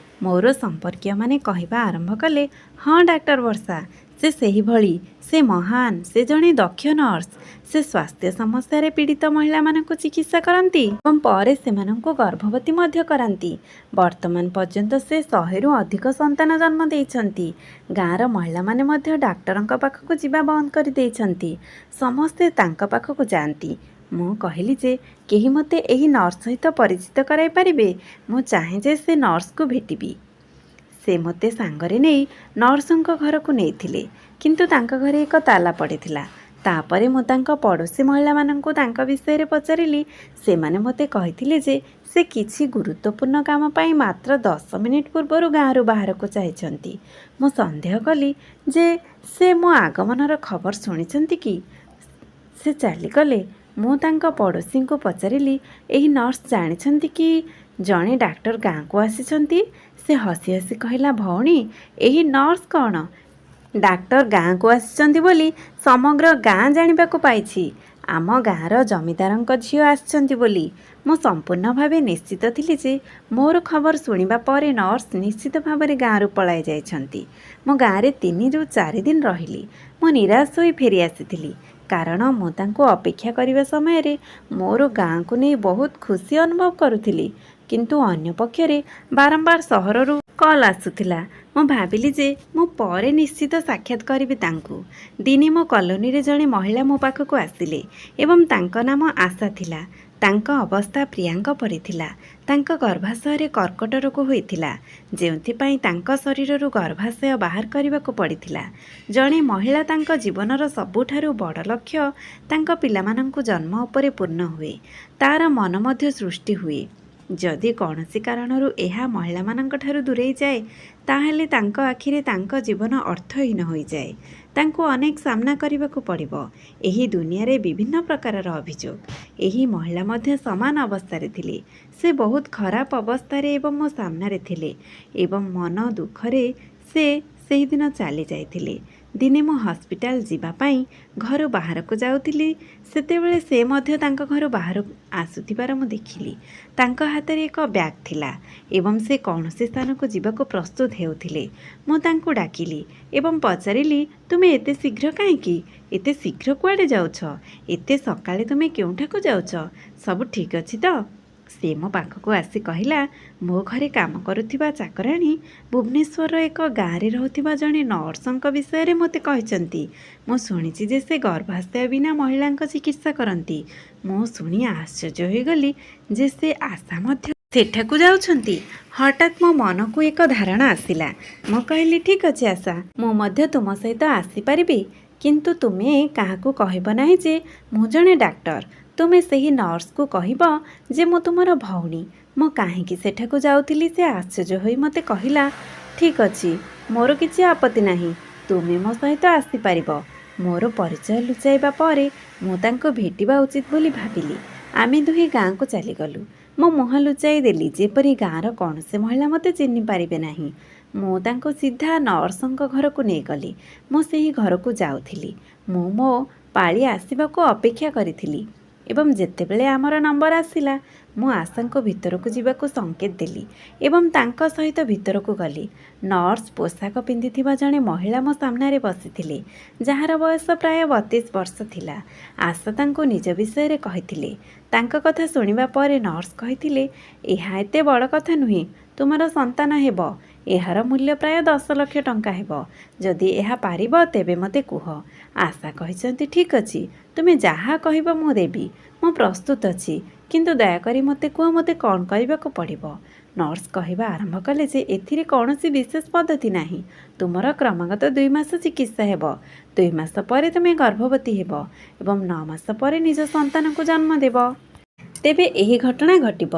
ମୋର ସମ୍ପର୍କୀୟମାନେ କହିବା ଆରମ୍ଭ କଲେ, ହଁ ଡାକ୍ତର ବର୍ଷା, ସେ ସେହିଭଳି, ସେ ମହାନ, ସେ ଜଣେ ଦକ୍ଷ ନର୍ସ। ସେ ସ୍ୱାସ୍ଥ୍ୟ ସମସ୍ୟାରେ ପୀଡ଼ିତ ମହିଳାମାନଙ୍କୁ ଚିକିତ୍ସା କରନ୍ତି ଏବଂ ପରେ ସେମାନଙ୍କୁ ଗର୍ଭବତୀ ମଧ୍ୟ କରାନ୍ତି। ବର୍ତ୍ତମାନ ପର୍ଯ୍ୟନ୍ତ ସେ 100ରୁ ଅଧିକ ସନ୍ତାନ ଜନ୍ମ ଦେଇଛନ୍ତି। ଗାଁର ମହିଳାମାନେ ମଧ୍ୟ ଡାକ୍ତରଙ୍କ ପାଖକୁ ଯିବା ବନ୍ଦ କରିଦେଇଛନ୍ତି। ସମସ୍ତେ ତାଙ୍କ ପାଖକୁ ଯାଆନ୍ତି। ମୁଁ କହିଲି ଯେ କେହି ମୋତେ ଏହି ନର୍ସ ସହିତ ପରିଚିତ କରାଇ ପାରିବେ? ମୁଁ ଚାହେଁ ଯେ ସେ ନର୍ସକୁ ଭେଟିବି। ସେ ମୋତେ ସାଙ୍ଗରେ ନେଇ ନର୍ସଙ୍କ ଘରକୁ ନେଇଥିଲେ, କିନ୍ତୁ ତାଙ୍କ ଘରେ ଏକ ତାଲା ପଡ଼ିଥିଲା। ତା'ପରେ ମୁଁ ତାଙ୍କ ପଡ଼ୋଶୀ ମହିଳାମାନଙ୍କୁ ତାଙ୍କ ବିଷୟରେ ପଚାରିଲି। ସେମାନେ ମୋତେ କହିଥିଲେ ଯେ ସେ କିଛି ଗୁରୁତ୍ୱପୂର୍ଣ୍ଣ କାମ ପାଇଁ ମାତ୍ର 10 ମିନିଟ୍ ପୂର୍ବରୁ ଗାଁରୁ ବାହାରକୁ ଯାଇଛନ୍ତି। ମୁଁ ସନ୍ଦେହ କଲି ଯେ ସେ ମୋ ଆଗମନର ଖବର ଶୁଣିଛନ୍ତି କି? ସେ ଚାଲିଗଲେ। ମୁଁ ତାଙ୍କ ପଡ଼ୋଶୀଙ୍କୁ ପଚାରିଲି, ଏହି ନର୍ସ ଜାଣିଛନ୍ତି କି ଜଣେ ଡାକ୍ତର ଗାଁକୁ ଆସିଛନ୍ତି? ସେ ହସି ହସି କହିଲା, ଭଉଣୀ, ଏହି ନର୍ସ କ'ଣ, ଡାକ୍ତର ଗାଁକୁ ଆସିଛନ୍ତି ବୋଲି ସମଗ୍ର ଗାଁ ଜାଣିବାକୁ ପାଇଛି। ଆମ ଗାଁର ଜମିଦାରଙ୍କ ଝିଅ ଆସିଛନ୍ତି ବୋଲି। ମୁଁ ସମ୍ପୂର୍ଣ୍ଣ ଭାବେ ନିଶ୍ଚିତ ଥିଲି ଯେ ମୋର ଖବର ଶୁଣିବା ପରେ ନର୍ସ ନିଶ୍ଚିତ ଭାବରେ ଗାଁରୁ ପଳାଇ ଯାଇଛନ୍ତି। ମୁଁ ଗାଁରେ 3ରୁ 4 ଦିନ ରହିଲି। ମୁଁ ନିରାଶ ହୋଇ ଫେରି ଆସିଥିଲି, କାରଣ ମୁଁ ତାଙ୍କୁ ଅପେକ୍ଷା କରିବା ସମୟରେ ମୋର ଗାଁକୁ ନେଇ ବହୁତ ଖୁସି ଅନୁଭବ କରୁଥିଲି। କିନ୍ତୁ ଅନ୍ୟ ପକ୍ଷରେ ବାରମ୍ବାର ସହରରୁ କଲ୍ ଆସୁଥିଲା। ମୁଁ ଭାବିଲି ଯେ ମୁଁ ପରେ ନିଶ୍ଚିତ ସାକ୍ଷାତ କରିବି ତାଙ୍କୁ। ଦିନେ ମୋ କଲୋନୀରେ ଜଣେ ମହିଳା ମୋ ପାଖକୁ ଆସିଲେ ଏବଂ ତାଙ୍କ ନାମ ଆଶା ଥିଲା। ତାଙ୍କ ଅବସ୍ଥା ପ୍ରିୟାଙ୍କ ପରି ଥିଲା। ତାଙ୍କ ଗର୍ଭାଶୟରେ କର୍କଟ ରୋଗ ହୋଇଥିଲା, ଯେଉଁଥିପାଇଁ ତାଙ୍କ ଶରୀରରୁ ଗର୍ଭାଶୟ ବାହାର କରିବାକୁ ପଡ଼ିଥିଲା। ଜଣେ ମହିଳା ତାଙ୍କ ଜୀବନର ସବୁଠାରୁ ବଡ଼ ଲକ୍ଷ୍ୟ ତାଙ୍କ ପିଲାମାନଙ୍କୁ ଜନ୍ମ ଉପରେ ପୂର୍ଣ୍ଣ ହୁଏ। ତା'ର ମନ ମଧ୍ୟ ସୃଷ୍ଟି ହୁଏ। ଯଦି କୌଣସି କାରଣରୁ ଏହା ମହିଳାମାନଙ୍କଠାରୁ ଦୂରେଇ ଯାଏ, ତାହେଲେ ତାଙ୍କ ଆଖିରେ ତାଙ୍କ ଜୀବନ ଅର୍ଥହୀନ ହୋଇଯାଏ। ତାଙ୍କୁ ଅନେକ ସାମ୍ନା କରିବାକୁ ପଡ଼ିବ ଏହି ଦୁନିଆରେ ବିଭିନ୍ନ ପ୍ରକାରର ଅଭିଯୋଗ। ଏହି ମହିଳା ମଧ୍ୟ ସମାନ ଅବସ୍ଥାରେ ଥିଲେ। ସେ ବହୁତ ଖରାପ ଅବସ୍ଥାରେ ଏବଂ ମୋ ସାମ୍ନାରେ ଥିଲେ ଏବଂ ମନ ଦୁଃଖରେ ସେ ସେହିଦିନ ଚାଲିଯାଇଥିଲେ। ଦିନେ ମୁଁ ହସ୍ପିଟାଲ ଯିବା ପାଇଁ ଘରୁ ବାହାରକୁ ଯାଉଥିଲି, ସେତେବେଳେ ସେ ମଧ୍ୟ ତାଙ୍କ ଘରୁ ବାହାରକୁ ଆସୁଥିବାର ମୁଁ ଦେଖିଲି। ତାଙ୍କ ହାତରେ ଏକ ବ୍ୟାଗ୍ ଥିଲା ଏବଂ ସେ କୌଣସି ସ୍ଥାନକୁ ଯିବାକୁ ପ୍ରସ୍ତୁତ ହେଉଥିଲେ। ମୁଁ ତାଙ୍କୁ ଡାକିଲି ଏବଂ ପଚାରିଲି, ତୁମେ ଏତେ ଶୀଘ୍ର କାହିଁକି? ଏତେ ଶୀଘ୍ର କୁଆଡ଼େ ଯାଉଛ? ଏତେ ସକାଳେ ତୁମେ କେଉଁଠାକୁ ଯାଉଛ? ସବୁ ଠିକ୍ ଅଛି ତ? ସେ ମୋ ପାଖକୁ ଆସି କହିଲା, ମୋ ଘରେ କାମ କରୁଥିବା ଚାକରାଣୀ ଭୁବନେଶ୍ୱରର ଏକ ଗାଁରେ ରହୁଥିବା ଜଣେ ନର୍ସଙ୍କ ବିଷୟରେ ମୋତେ କହିଛନ୍ତି। ମୁଁ ଶୁଣିଛି ଯେ ସେ ଗର୍ଭାଶୟ ବିନା ମହିଳାଙ୍କ ଚିକିତ୍ସା କରନ୍ତି। ମୁଁ ଶୁଣି ଆଶ୍ଚର୍ଯ୍ୟ ହୋଇଗଲି ଯେ ସେ ଆଶା ମଧ୍ୟ ସେଠାକୁ ଯାଉଛନ୍ତି। ହଠାତ୍ ମୋ ମନକୁ ଏକ ଧାରଣା ଆସିଲା। ମୁଁ କହିଲି, ଠିକ୍ ଅଛି ଆଶା, ମୁଁ ମଧ୍ୟ ତୁମ ସହିତ ଆସିପାରିବି, କିନ୍ତୁ ତୁମେ କାହାକୁ କହିବ ନାହିଁ ଯେ ମୁଁ ଜଣେ ଡାକ୍ତର। ତୁମେ ସେହି ନର୍ସକୁ କହିବ ଯେ ମୁଁ ତୁମର ଭଉଣୀ। ମୁଁ କାହିଁକି ସେଠାକୁ ଯାଉଥିଲି। ସେ ଆଶ୍ଚର୍ଯ୍ୟ ହୋଇ ମୋତେ କହିଲା, ଠିକ୍ ଅଛି, ମୋର କିଛି ଆପତ୍ତି ନାହିଁ, ତୁମେ ମୋ ସହିତ ଆସିପାରିବ। ମୋର ପରିଚୟ ଲୁଚାଇବା ପରେ ମୁଁ ତାଙ୍କୁ ଭେଟିବା ଉଚିତ ବୋଲି ଭାବିଲି। ଆମେ ଦୁହେଁ ଗାଁକୁ ଚାଲିଗଲୁ। ମୁଁ ମୁହଁ ଲୁଚାଇ ଦେଲି ଯେପରି ଗାଁର କୌଣସି ମହିଳା ମୋତେ ଚିହ୍ନି ପାରିବେ ନାହିଁ। ମୁଁ ତାଙ୍କୁ ସିଧା ନର୍ସଙ୍କ ଘରକୁ ନେଇଗଲି। ମୁଁ ସେହି ଘରକୁ ଯାଉଥିଲି। ମୁଁ ମୋ ପାଳି ଆସିବାକୁ ଅପେକ୍ଷା କରିଥିଲି ଏବଂ ଯେତେବେଳେ ଆମର ନମ୍ବର ଆସିଲା, ମୁଁ ଆଶାଙ୍କୁ ଭିତରକୁ ଯିବାକୁ ସଙ୍କେତ ଦେଲି ଏବଂ ତାଙ୍କ ସହିତ ଭିତରକୁ ଗଲି। ନର୍ସ ପୋଷାକ ପିନ୍ଧିଥିବା ଜଣେ ମହିଳା ମୋ ସାମ୍ନାରେ ବସିଥିଲେ, ଯାହାର ବୟସ ପ୍ରାୟ 32 ବର୍ଷ ଥିଲା। ଆଶା ତାଙ୍କୁ ନିଜ ବିଷୟରେ କହିଥିଲେ। ତାଙ୍କ କଥା ଶୁଣିବା ପରେ ନର୍ସ କହିଥିଲେ, ଏହା ଏତେ ବଡ଼ କଥା ନୁହେଁ, ତୁମର ସନ୍ତାନ ହେବ। ଏହାର ମୂଲ୍ୟ ପ୍ରାୟ 10 ଲକ୍ଷ ଟଙ୍କା ହେବ। ଯଦି ଏହା ପାରିବ ତେବେ ମୋତେ କୁହ। ଆଶା କହିଛନ୍ତି, ଠିକ୍ ଅଛି, ତୁମେ ଯାହା କହିବ ମୁଁ ଦେବି। ମୁଁ ପ୍ରସ୍ତୁତ ଅଛି, କିନ୍ତୁ ଦୟାକରି ମୋତେ କୁହ ମୋତେ କ'ଣ କରିବାକୁ ପଡ଼ିବ। ନର୍ସ କହିବା ଆରମ୍ଭ କଲେ ଯେ ଏଥିରେ କୌଣସି ବିଶେଷ ପଦ୍ଧତି ନାହିଁ। ତୁମର କ୍ରମାଗତ 2 ମାସ ଚିକିତ୍ସା ହେବ। 2 ମାସ ପରେ ତୁମେ ଗର୍ଭବତୀ ହେବ ଏବଂ 9 ମାସ ପରେ ନିଜ ସନ୍ତାନକୁ ଜନ୍ମ ଦେବ। ତେବେ ଏହି ଘଟଣା ଘଟିବ।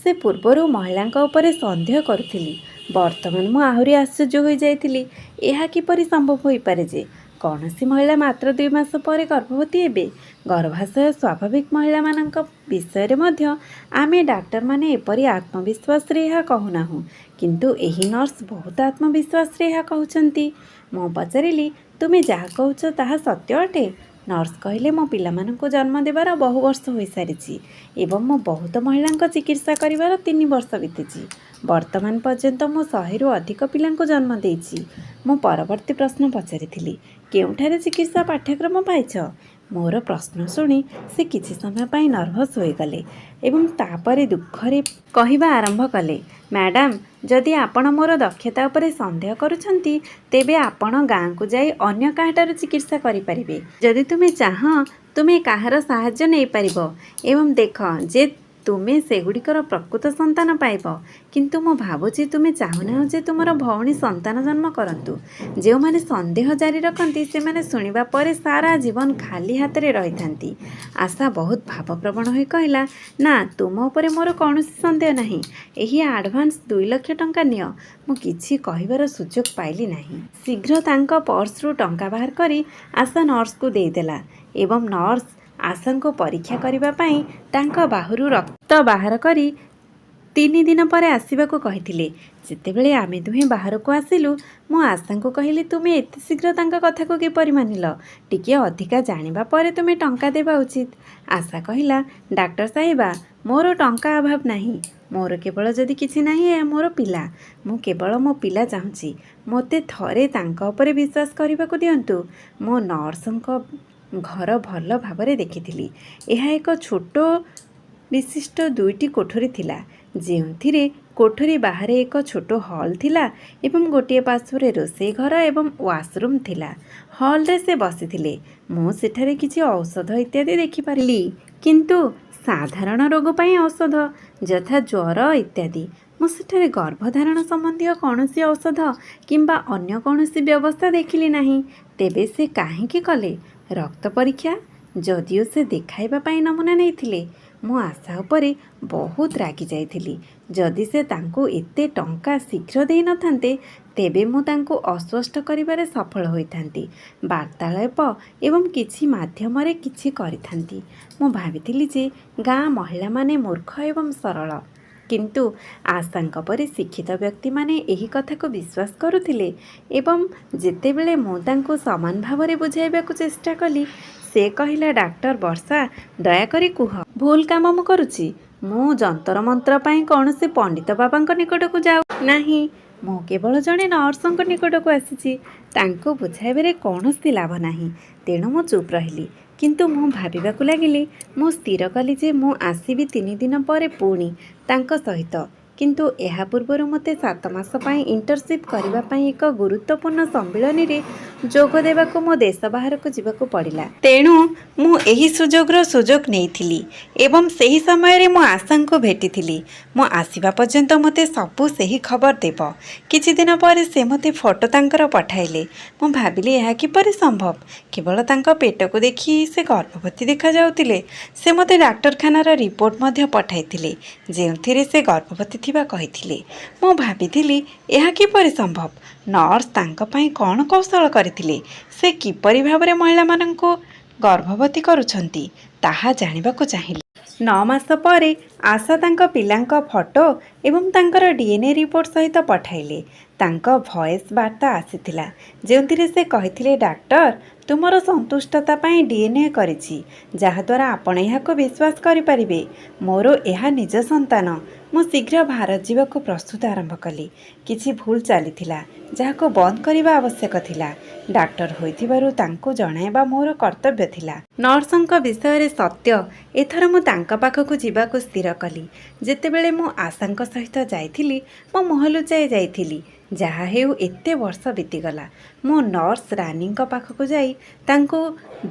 ସେ ପୂର୍ବରୁ ମହିଳାଙ୍କ ଉପରେ ସନ୍ଦେହ କରୁଥିଲି। ବର୍ତ୍ତମାନ ମୁଁ ଆହୁରି ଆଶ୍ଚର୍ଯ୍ୟ ହୋଇଯାଇଥିଲି। ଏହା କିପରି ସମ୍ଭବ ହୋଇପାରେ ଯେ କୌଣସି ମହିଳା ମାତ୍ର 2 ମାସ ପରେ ଗର୍ଭବତୀ ହେବେ? ଗର୍ଭାଶୟ ସ୍ୱାଭାବିକ ମହିଳାମାନଙ୍କ ବିଷୟରେ ମଧ୍ୟ ଆମେ ଡାକ୍ତରମାନେ ଏପରି ଆତ୍ମବିଶ୍ୱାସରେ ଏହା କହୁନାହୁଁ। କିନ୍ତୁ ଏହି ନର୍ସ ବହୁତ ଆତ୍ମବିଶ୍ୱାସରେ ଏହା କହୁଛନ୍ତି। ମୁଁ ପଚାରିଲି, "ତୁମେ ଯାହା କହୁଛ ତାହା ସତ୍ୟ ଅଟେ?" ନର୍ସ କହିଲେ, "ମୁଁ ପିଲାମାନଙ୍କୁ ଜନ୍ମ ଦେବାର ବହୁ ବର୍ଷ ହୋଇସାରିଛି ଏବଂ ମୁଁ ବହୁତ ମହିଳାଙ୍କ ଚିକିତ୍ସା କରିବାର 3 ବର୍ଷ ବିତିଛି। ବର୍ତ୍ତମାନ ପର୍ଯ୍ୟନ୍ତ ମୁଁ 100ରୁ ଅଧିକ ପିଲାଙ୍କୁ ଜନ୍ମ ଦେଇଛି।" ମୁଁ ପରବର୍ତ୍ତୀ ପ୍ରଶ୍ନ ପଚାରିଥିଲି, "କେଉଁଠାରେ ଚିକିତ୍ସା ପାଠ୍ୟକ୍ରମ ପାଇଛ?" ମୋର ପ୍ରଶ୍ନ ଶୁଣି ସେ କିଛି ସମୟ ପାଇଁ ନର୍ଭସ୍ ହୋଇଗଲେ ଏବଂ ତା'ପରେ ଦୁଃଖରେ କହିବା ଆରମ୍ଭ କଲେ, "ମ୍ୟାଡାମ୍, ଯଦି ଆପଣ ମୋର ଦକ୍ଷତା ଉପରେ ସନ୍ଦେହ କରୁଛନ୍ତି, ତେବେ ଆପଣ ଗାଁକୁ ଯାଇ ଅନ୍ୟ କାହାଠାରୁ ଚିକିତ୍ସା କରିପାରିବେ। ଯଦି ତୁମେ ଚାହଁ, ତୁମେ କାହାର ସାହାଯ୍ୟ ନେଇପାରିବ ଏବଂ ଦେଖ ଯେ ତୁମେ ସେଗୁଡ଼ିକର ପ୍ରକୃତ ସନ୍ତାନ ପାଇବ। କିନ୍ତୁ ମୁଁ ଭାବୁଛି ତୁମେ ଚାହୁଁନାହଁ ଯେ ତୁମର ଭଉଣୀ ସନ୍ତାନ ଜନ୍ମ କରନ୍ତୁ। ଯେଉଁମାନେ ସନ୍ଦେହ ଜାରି ରଖନ୍ତି, ସେମାନେ ଶୁଣିବା ପରେ ସାରା ଜୀବନ ଖାଲି ହାତରେ ରହିଥାନ୍ତି।" ଆଶା ବହୁତ ଭାବପ୍ରବଣ ହୋଇ କହିଲା, "ନା, ତୁମ ଉପରେ ମୋର କୌଣସି ସନ୍ଦେହ ନାହିଁ। ଏହି ଆଡଭାନ୍ସ 2 ଲକ୍ଷ ଟଙ୍କା ନିଅ।" ମୁଁ କିଛି କହିବାର ସୁଯୋଗ ପାଇଲି ନାହିଁ। ଶୀଘ୍ର ତାଙ୍କ ପର୍ସରୁ ଟଙ୍କା ବାହାର କରି ଆଶା ନର୍ସକୁ ଦେଇଦେଲା ଏବଂ ନର୍ସ ଆଶାଙ୍କୁ ପରୀକ୍ଷା କରିବା ପାଇଁ ତାଙ୍କ ବାହୁରୁ ରକ୍ତ ବାହାର କରି 3 ଦିନ ପରେ ଆସିବାକୁ କହିଥିଲେ। ଯେତେବେଳେ ଆମେ ଦୁହେଁ ବାହାରକୁ ଆସିଲୁ, ମୁଁ ଆଶାଙ୍କୁ କହିଲି, "ତୁମେ ଏତେ ଶୀଘ୍ର ତାଙ୍କ କଥାକୁ କିପରି ମାନିଲ? ଟିକିଏ ଅଧିକା ଜାଣିବା ପରେ ତୁମେ ଟଙ୍କା ଦେବା ଉଚିତ।" ଆଶା କହିଲା, "ଡାକ୍ତର ସାହିବା, ମୋର ଟଙ୍କା ଅଭାବ ନାହିଁ। ମୋର କେବଳ ଯଦି କିଛି ନାହିଁ, ଏହା ମୋର ପିଲା। ମୁଁ କେବଳ ମୋ ପିଲା ଚାହୁଁଛି। ମୋତେ ଥରେ ତାଙ୍କ ଉପରେ ବିଶ୍ୱାସ କରିବାକୁ ଦିଅନ୍ତୁ।" ମୁଁ ନର୍ସଙ୍କ ଘର ଭଲ ଭାବରେ ଦେଖିଥିଲି। ଏହା ଏକ ଛୋଟ ବିଶିଷ୍ଟ ଦୁଇଟି କୋଠରି ଥିଲା, ଯେଉଁଥିରେ କୋଠରି ବାହାରେ ଏକ ଛୋଟ ହଲ୍ ଥିଲା ଏବଂ ଗୋଟିଏ ପାର୍ଶ୍ୱରେ ରୋଷେଇ ଘର ଏବଂ ୱାଶରୁମ୍ ଥିଲା। ହଲ୍ରେ ସେ ବସିଥିଲେ। ମୁଁ ସେଠାରେ କିଛି ଔଷଧ ଇତ୍ୟାଦି ଦେଖିପାରିଲି, କିନ୍ତୁ ସାଧାରଣ ରୋଗ ପାଇଁ ଔଷଧ, ଯଥା ଜ୍ୱର ଇତ୍ୟାଦି। ମୁଁ ସେଠାରେ ଗର୍ଭଧାରଣ ସମ୍ବନ୍ଧୀୟ କୌଣସି ଔଷଧ କିମ୍ବା ଅନ୍ୟ କୌଣସି ବ୍ୟବସ୍ଥା ଦେଖିଲି ନାହିଁ। ତେବେ ସେ କାହିଁକି କଲେ ରକ୍ତ ପରୀକ୍ଷା, ଯଦିଓ ସେ ଦେଖାଇବା ପାଇଁ ନମୁନା ନେଇଥିଲେ? ମୁଁ ଆଶା ଉପରେ ବହୁତ ରାଗିଯାଇଥିଲି। ଯଦି ସେ ତାଙ୍କୁ ଏତେ ଟଙ୍କା ଶୀଘ୍ର ଦେଇନଥାନ୍ତେ, ତେବେ ମୁଁ ତାଙ୍କୁ ଆଶ୍ୱସ୍ତ କରିବାରେ ସଫଳ ହୋଇଥାନ୍ତି, ବାର୍ତ୍ତାଳାପ ଏବଂ କିଛି ମାଧ୍ୟମରେ କିଛି କରିଥାନ୍ତି। ମୁଁ ଭାବିଥିଲି ଯେ ଗାଁ ମହିଳାମାନେ ମୂର୍ଖ ଏବଂ ସରଳ। କିନ୍ତୁ ଆଶାଙ୍କ ପରି ଶିକ୍ଷିତ ବ୍ୟକ୍ତିମାନେ ଏହି କଥାକୁ ବିଶ୍ୱାସ କରୁଥିଲେ ଏବଂ ଯେତେବେଳେ ମୁଁ ତାଙ୍କୁ ସମାନ ଭାବରେ ବୁଝାଇବାକୁ ଚେଷ୍ଟା କଲି, ସେ କହିଲା, "ଡାକ୍ତର ବର୍ଷା, ଦୟାକରି କୁହ, ଭୁଲ କାମ ମୁଁ କରୁଛି? ମୁଁ ଯନ୍ତର ମନ୍ତ୍ର ପାଇଁ କୌଣସି ପଣ୍ଡିତ ବାବାଙ୍କ ନିକଟକୁ ଯାଉ ନାହିଁ। ମୁଁ କେବଳ ଜଣେ ନର୍ସଙ୍କ ନିକଟକୁ ଆସିଛି।" ତାଙ୍କୁ ବୁଝାଇବାରେ କୌଣସି ଲାଭ ନାହିଁ, ତେଣୁ ମୁଁ ଚୁପ୍ ରହିଲି। କିନ୍ତୁ ମୁଁ ଭାବିବାକୁ ଲାଗିଲି। ମୁଁ ସ୍ଥିର କଲି ଯେ ମୁଁ ଆସିବି 3 ଦିନ ପରେ ପୁଣି ତାଙ୍କ ସହିତ। କିନ୍ତୁ ଏହା ପୂର୍ବରୁ ମୋତେ 7 ମାସ ପାଇଁ ଇଣ୍ଟର୍ନସିପ୍ କରିବା ପାଇଁ ଏକ ଗୁରୁତ୍ୱପୂର୍ଣ୍ଣ ସମ୍ମିଳନୀରେ ଯୋଗ ଦେବାକୁ ମୋ ଦେଶ ବାହାରକୁ ଯିବାକୁ ପଡ଼ିଲା। ତେଣୁ ମୁଁ ଏହି ସୁଯୋଗର ସୁଯୋଗ ନେଇଥିଲି ଏବଂ ସେହି ସମୟରେ ମୁଁ ଆଶାଙ୍କୁ ଭେଟିଥିଲି। ମୁଁ ଆସିବା ପର୍ଯ୍ୟନ୍ତ ମୋତେ ସବୁ ସେହି ଖବର ଦେବ। କିଛି ଦିନ ପରେ ସେ ମୋତେ ଫଟୋ ତାଙ୍କର ପଠାଇଲେ। ମୁଁ ଭାବିଲି, ଏହା କିପରି ସମ୍ଭବ? କେବଳ ତାଙ୍କ ପେଟକୁ ଦେଖି ସେ ଗର୍ଭବତୀ ଦେଖାଯାଉଥିଲେ। ସେ ମୋତେ ଡାକ୍ତରଖାନାର ରିପୋର୍ଟ ମଧ୍ୟ ପଠାଇଥିଲେ, ଯେଉଁଥିରେ ସେ ଗର୍ଭବତୀ ଥିବା କହିଥିଲେ। ମୁଁ ଭାବିଥିଲି, ଏହା କିପରି ସମ୍ଭବ? ନର୍ସ ତାଙ୍କ ପାଇଁ କ'ଣ କୌଶଳ କରିଥିଲେ? ସେ କିପରି ଭାବରେ ମହିଳାମାନଙ୍କୁ ଗର୍ଭବତୀ କରୁଛନ୍ତି, ତାହା ଜାଣିବାକୁ ଚାହିଁଲି। 9 ମାସ ପରେ ଆଶା ତାଙ୍କ ପିଲାଙ୍କ ଫଟୋ ଏବଂ ତାଙ୍କର ଡିଏନ୍ଏ ରିପୋର୍ଟ ସହିତ ପଠାଇଲେ। ତାଙ୍କ ଭଏସ୍ ବାର୍ତ୍ତା ଆସିଥିଲା, ଯେଉଁଥିରେ ସେ କହିଥିଲେ, "ଡାକ୍ତର, ତୁମର ସନ୍ତୁଷ୍ଟତା ପାଇଁ ଡିଏନ୍ଏ କରିଛି, ଯାହାଦ୍ୱାରା ଆପଣ ଏହାକୁ ବିଶ୍ୱାସ କରିପାରିବେ। ମୋର ଏହା ନିଜ ସନ୍ତାନ।" ମୁଁ ଶୀଘ୍ର ଭାରତ ଯିବାକୁ ପ୍ରସ୍ତୁତ ଆରମ୍ଭ କଲି। କିଛି ଭୁଲ ଚାଲିଥିଲା, ଯାହାକୁ ବନ୍ଦ କରିବା ଆବଶ୍ୟକ ଥିଲା। ଡାକ୍ତର ହୋଇଥିବାରୁ ତାଙ୍କୁ ଜଣାଇବା ମୋର କର୍ତ୍ତବ୍ୟ ଥିଲା। ନର୍ସଙ୍କ ବିଷୟରେ ସତ୍ୟ। ଏଥର ମୁଁ ତାଙ୍କ ପାଖକୁ ଯିବାକୁ ସ୍ଥିର କଲି। ଯେତେବେଳେ ମୁଁ ଆଶାଙ୍କ ସହିତ ଯାଇଥିଲି, ମୁଁ ମୁହଁ ଲୁଚାଇ ଯାଇଥିଲି। ଯାହା ହେଉ, ଏତେ ବର୍ଷ ବିତିଗଲା। ମୁଁ ନର୍ସ ରାନୀଙ୍କ ପାଖକୁ ଯାଇ ତାଙ୍କୁ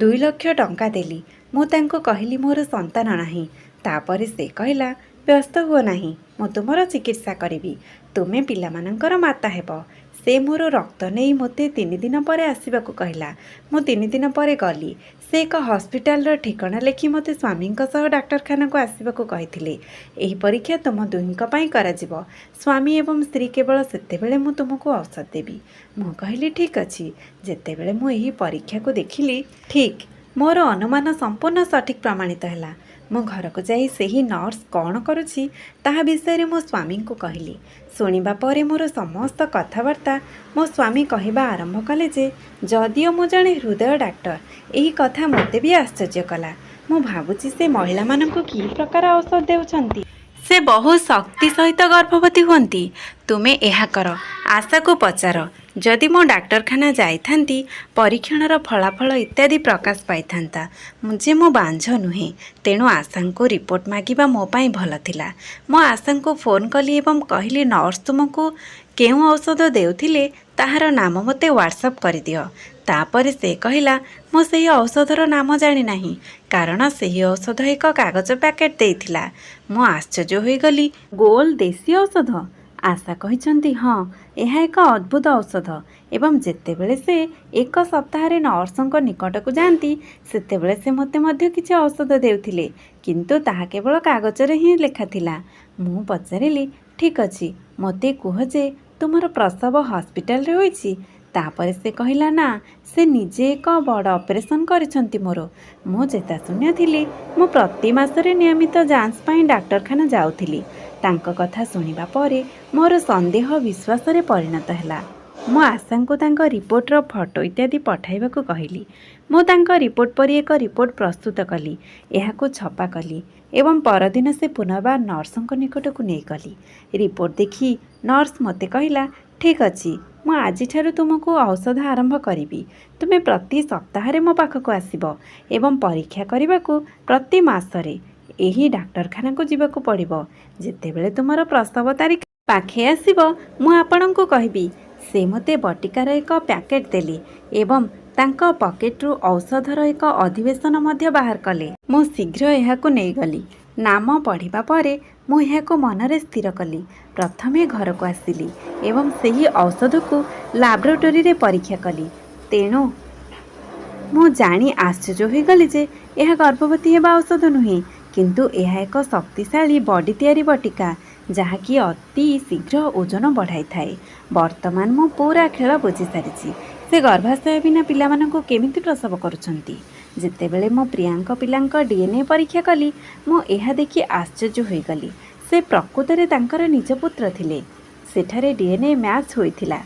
2 ଲକ୍ଷ ଟଙ୍କା ଦେଲି। ମୁଁ ତାଙ୍କୁ କହିଲି, ମୋର ସନ୍ତାନ ନାହିଁ। ତା'ପରେ ସେ କହିଲା, "ବ୍ୟସ୍ତ ହୁଅ ନାହିଁ, ମୁଁ ତୁମର ଚିକିତ୍ସା କରିବି। ତୁମେ ପିଲାମାନଙ୍କର ମାତା ହେବ।" ସେ ମୋର ରକ୍ତ ନେଇ ମୋତେ 3 ଦିନ ପରେ ଆସିବାକୁ କହିଲା। ମୁଁ 3 ଦିନ ପରେ ଗଲି। ସେ ଏକ ହସ୍ପିଟାଲର ଠିକଣା ଲେଖି ମୋତେ ସ୍ୱାମୀଙ୍କ ସହ ଡାକ୍ତରଖାନାକୁ ଆସିବାକୁ କହିଥିଲେ। ଏହି ପରୀକ୍ଷା ତୁମ ଦୁହିଁଙ୍କ ପାଇଁ କରାଯିବ, ସ୍ୱାମୀ ଏବଂ ସ୍ତ୍ରୀ। କେବଳ ସେତେବେଳେ ମୁଁ ତୁମକୁ ଔଷଧ ଦେବି। ମୁଁ କହିଲି, ଠିକ୍ ଅଛି। ଯେତେବେଳେ ମୁଁ ଏହି ପରୀକ୍ଷାକୁ ଦେଖିଲି, ଠିକ୍ ମୋର ଅନୁମାନ ସମ୍ପୂର୍ଣ୍ଣ ସଠିକ୍ ପ୍ରମାଣିତ ହେଲା। ମୁଁ ଘରକୁ ଯାଇ ସେହି ନର୍ସ କ'ଣ କରୁଛି ତାହା ବିଷୟରେ ମୋ ସ୍ୱାମୀଙ୍କୁ କହିଲି। ଶୁଣିବା ପରେ ମୋର ସମସ୍ତ କଥାବାର୍ତ୍ତା ମୋ ସ୍ୱାମୀ କହିବା ଆରମ୍ଭ କଲେ ଯେ ଯଦିଓ ମୁଁ ଜଣେ ହୃଦୟ ଡାକ୍ତର, ଏହି କଥା ମୋତେ ବି ଆଶ୍ଚର୍ଯ୍ୟ କଲା। ମୁଁ ଭାବୁଛି ସେ ମହିଳାମାନଙ୍କୁ କି ପ୍ରକାର ଔଷଧ ଦେଉଛନ୍ତି। ସେ ବହୁ ଶକ୍ତି ସହିତ ଗର୍ଭବତୀ ହୁଅନ୍ତି। ତୁମେ ଏହା କର, ଆଶାକୁ ପଚାର। ଯଦି ମୁଁ ଡାକ୍ତରଖାନା ଯାଇଥାନ୍ତି, ପରୀକ୍ଷଣର ଫଳାଫଳ ଇତ୍ୟାଦି ପ୍ରକାଶ ପାଇଥାନ୍ତା ଯେ ମୁଁ ବାଞ୍ଝ ନୁହେଁ। ତେଣୁ ଆଶାଙ୍କୁ ରିପୋର୍ଟ ମାଗିବା ମୋ ପାଇଁ ଭଲ ଥିଲା। ମୁଁ ଆଶାଙ୍କୁ ଫୋନ୍ କଲି ଏବଂ କହିଲି, ନର୍ସ ତୁମକୁ କେଉଁ ଔଷଧ ଦେଉଥିଲେ ତାହାର ନାମ ମୋତେ ହ୍ୱାଟ୍ସଆପ୍ କରିଦିଅ। ତାପରେ ସେ କହିଲା, ମୁଁ ସେହି ଔଷଧର ନାମ ଜାଣିନାହିଁ, କାରଣ ସେହି ଔଷଧ ଏକ କାଗଜ ପ୍ୟାକେଟ୍ ଦେଇଥିଲା। ମୁଁ ଆଶ୍ଚର୍ଯ୍ୟ ହୋଇଗଲି। ଗୋଲ ଦେଶୀ ଔଷଧ? ଆଶା କହିଛନ୍ତି, ହଁ, ଏହା ଏକ ଅଦ୍ଭୁତ ଔଷଧ ଏବଂ ଯେତେବେଳେ ସେ ଏକ ସପ୍ତାହରେ ନର୍ସଙ୍କ ନିକଟକୁ ଯାଆନ୍ତି, ସେତେବେଳେ ସେ ମୋତେ ମଧ୍ୟ କିଛି ଔଷଧ ଦେଉଥିଲେ, କିନ୍ତୁ ତାହା କେବଳ କାଗଜରେ ହିଁ ଲେଖାଥିଲା। ମୁଁ ପଚାରିଲି, ଠିକ୍ ଅଛି, ମୋତେ କୁହ ଯେ ତୁମର ପ୍ରସବ ହସ୍ପିଟାଲରେ ହୋଇଛି? ତାପରେ ସେ କହିଲା, ନା, ସେ ନିଜେ ଏକ ବଡ଼ ଅପରେସନ୍ କରିଛନ୍ତି ମୋର। ମୁଁ ଚେତାଶୂନ୍ୟ ଥିଲି। ମୁଁ ପ୍ରତି ମାସରେ ନିୟମିତ ଯାଞ୍ଚ ପାଇଁ ଡାକ୍ତରଖାନା ଯାଉଥିଲି। ତାଙ୍କ କଥା ଶୁଣିବା ପରେ ମୋର ସନ୍ଦେହ ବିଶ୍ୱାସରେ ପରିଣତ ହେଲା। ମୁଁ ଆଶାଙ୍କୁ ତାଙ୍କ ରିପୋର୍ଟର ଫଟୋ ଇତ୍ୟାଦି ପଠାଇବାକୁ କହିଲି। ମୁଁ ତାଙ୍କ ରିପୋର୍ଟ ପରି ଏକ ରିପୋର୍ଟ ପ୍ରସ୍ତୁତ କଲି, ଏହାକୁ ଛପା କଲି ଏବଂ ପରଦିନ ସେ ପୁନର୍ବାର ନର୍ସଙ୍କ ନିକଟକୁ ନେଇଗଲି। ରିପୋର୍ଟ ଦେଖି ନର୍ସ ମୋତେ କହିଲା, ଠିକ୍ ଅଛି, ମୁଁ ଆଜିଠାରୁ ତୁମକୁ ଔଷଧ ଆରମ୍ଭ କରିବି। ତୁମେ ପ୍ରତି ସପ୍ତାହରେ ମୋ ପାଖକୁ ଆସିବ ଏବଂ ପରୀକ୍ଷା କରିବାକୁ ପ୍ରତି ମାସରେ ଏହି ଡାକ୍ତରଖାନାକୁ ଯିବାକୁ ପଡ଼ିବ। ଯେତେବେଳେ ତୁମର ପ୍ରସବ ତାରିଖ ପାଖେଇ ଆସିବ, ମୁଁ ଆପଣଙ୍କୁ କହିବି। ସେ ମୋତେ ବଟିକାର ଏକ ପ୍ୟାକେଟ୍ ଦେଲେ ଏବଂ ତାଙ୍କ ପକେଟରୁ ଔଷଧର ଏକ ଅଧିବେଶନ ମଧ୍ୟ ବାହାର କଲେ। ମୁଁ ଶୀଘ୍ର ଏହାକୁ ନେଇଗଲି। ନାମ ପଢ଼ିବା ପରେ ମୁଁ ଏହାକୁ ମନରେ ସ୍ଥିର କଲି। ପ୍ରଥମେ ଘରକୁ ଆସିଲି ଏବଂ ସେହି ଔଷଧକୁ ଲାବୋରେଟୋରୀରେ ପରୀକ୍ଷା କଲି। ତେଣୁ ମୁଁ ଜାଣି ଆଶ୍ଚର୍ଯ୍ୟ ହୋଇଗଲି ଯେ ଏହା ଗର୍ଭବତୀ ହେବା ଔଷଧ ନୁହେଁ, କିନ୍ତୁ ଏହା ଏକ ଶକ୍ତିଶାଳୀ ବଡ଼ି ତିଆରି ବଟିକା, ଯାହାକି ଅତି ଶୀଘ୍ର ଓଜନ ବଢ଼ାଇଥାଏ। ବର୍ତ୍ତମାନ ମୁଁ ପୂରା ଖେଳ ବୁଝିସାରିଛି। ସେ ଗର୍ଭାଶୟ ବିନା ପିଲାମାନଙ୍କୁ କେମିତି ପ୍ରସବ କରୁଛନ୍ତି? ଯେତେବେଳେ ମୁଁ ପ୍ରିୟାଙ୍କ ପିଲାଙ୍କ ଡିଏନ୍ଏ ପରୀକ୍ଷା କଲି, ମୁଁ ଏହା ଦେଖି ଆଶ୍ଚର୍ଯ୍ୟ ହୋଇଗଲି। ସେ ପ୍ରକୃତରେ ତାଙ୍କର ନିଜ ପୁତ୍ର ଥିଲେ। ସେଠାରେ ଡିଏନ୍ଏ ମ୍ୟାଚ୍ ହୋଇଥିଲା,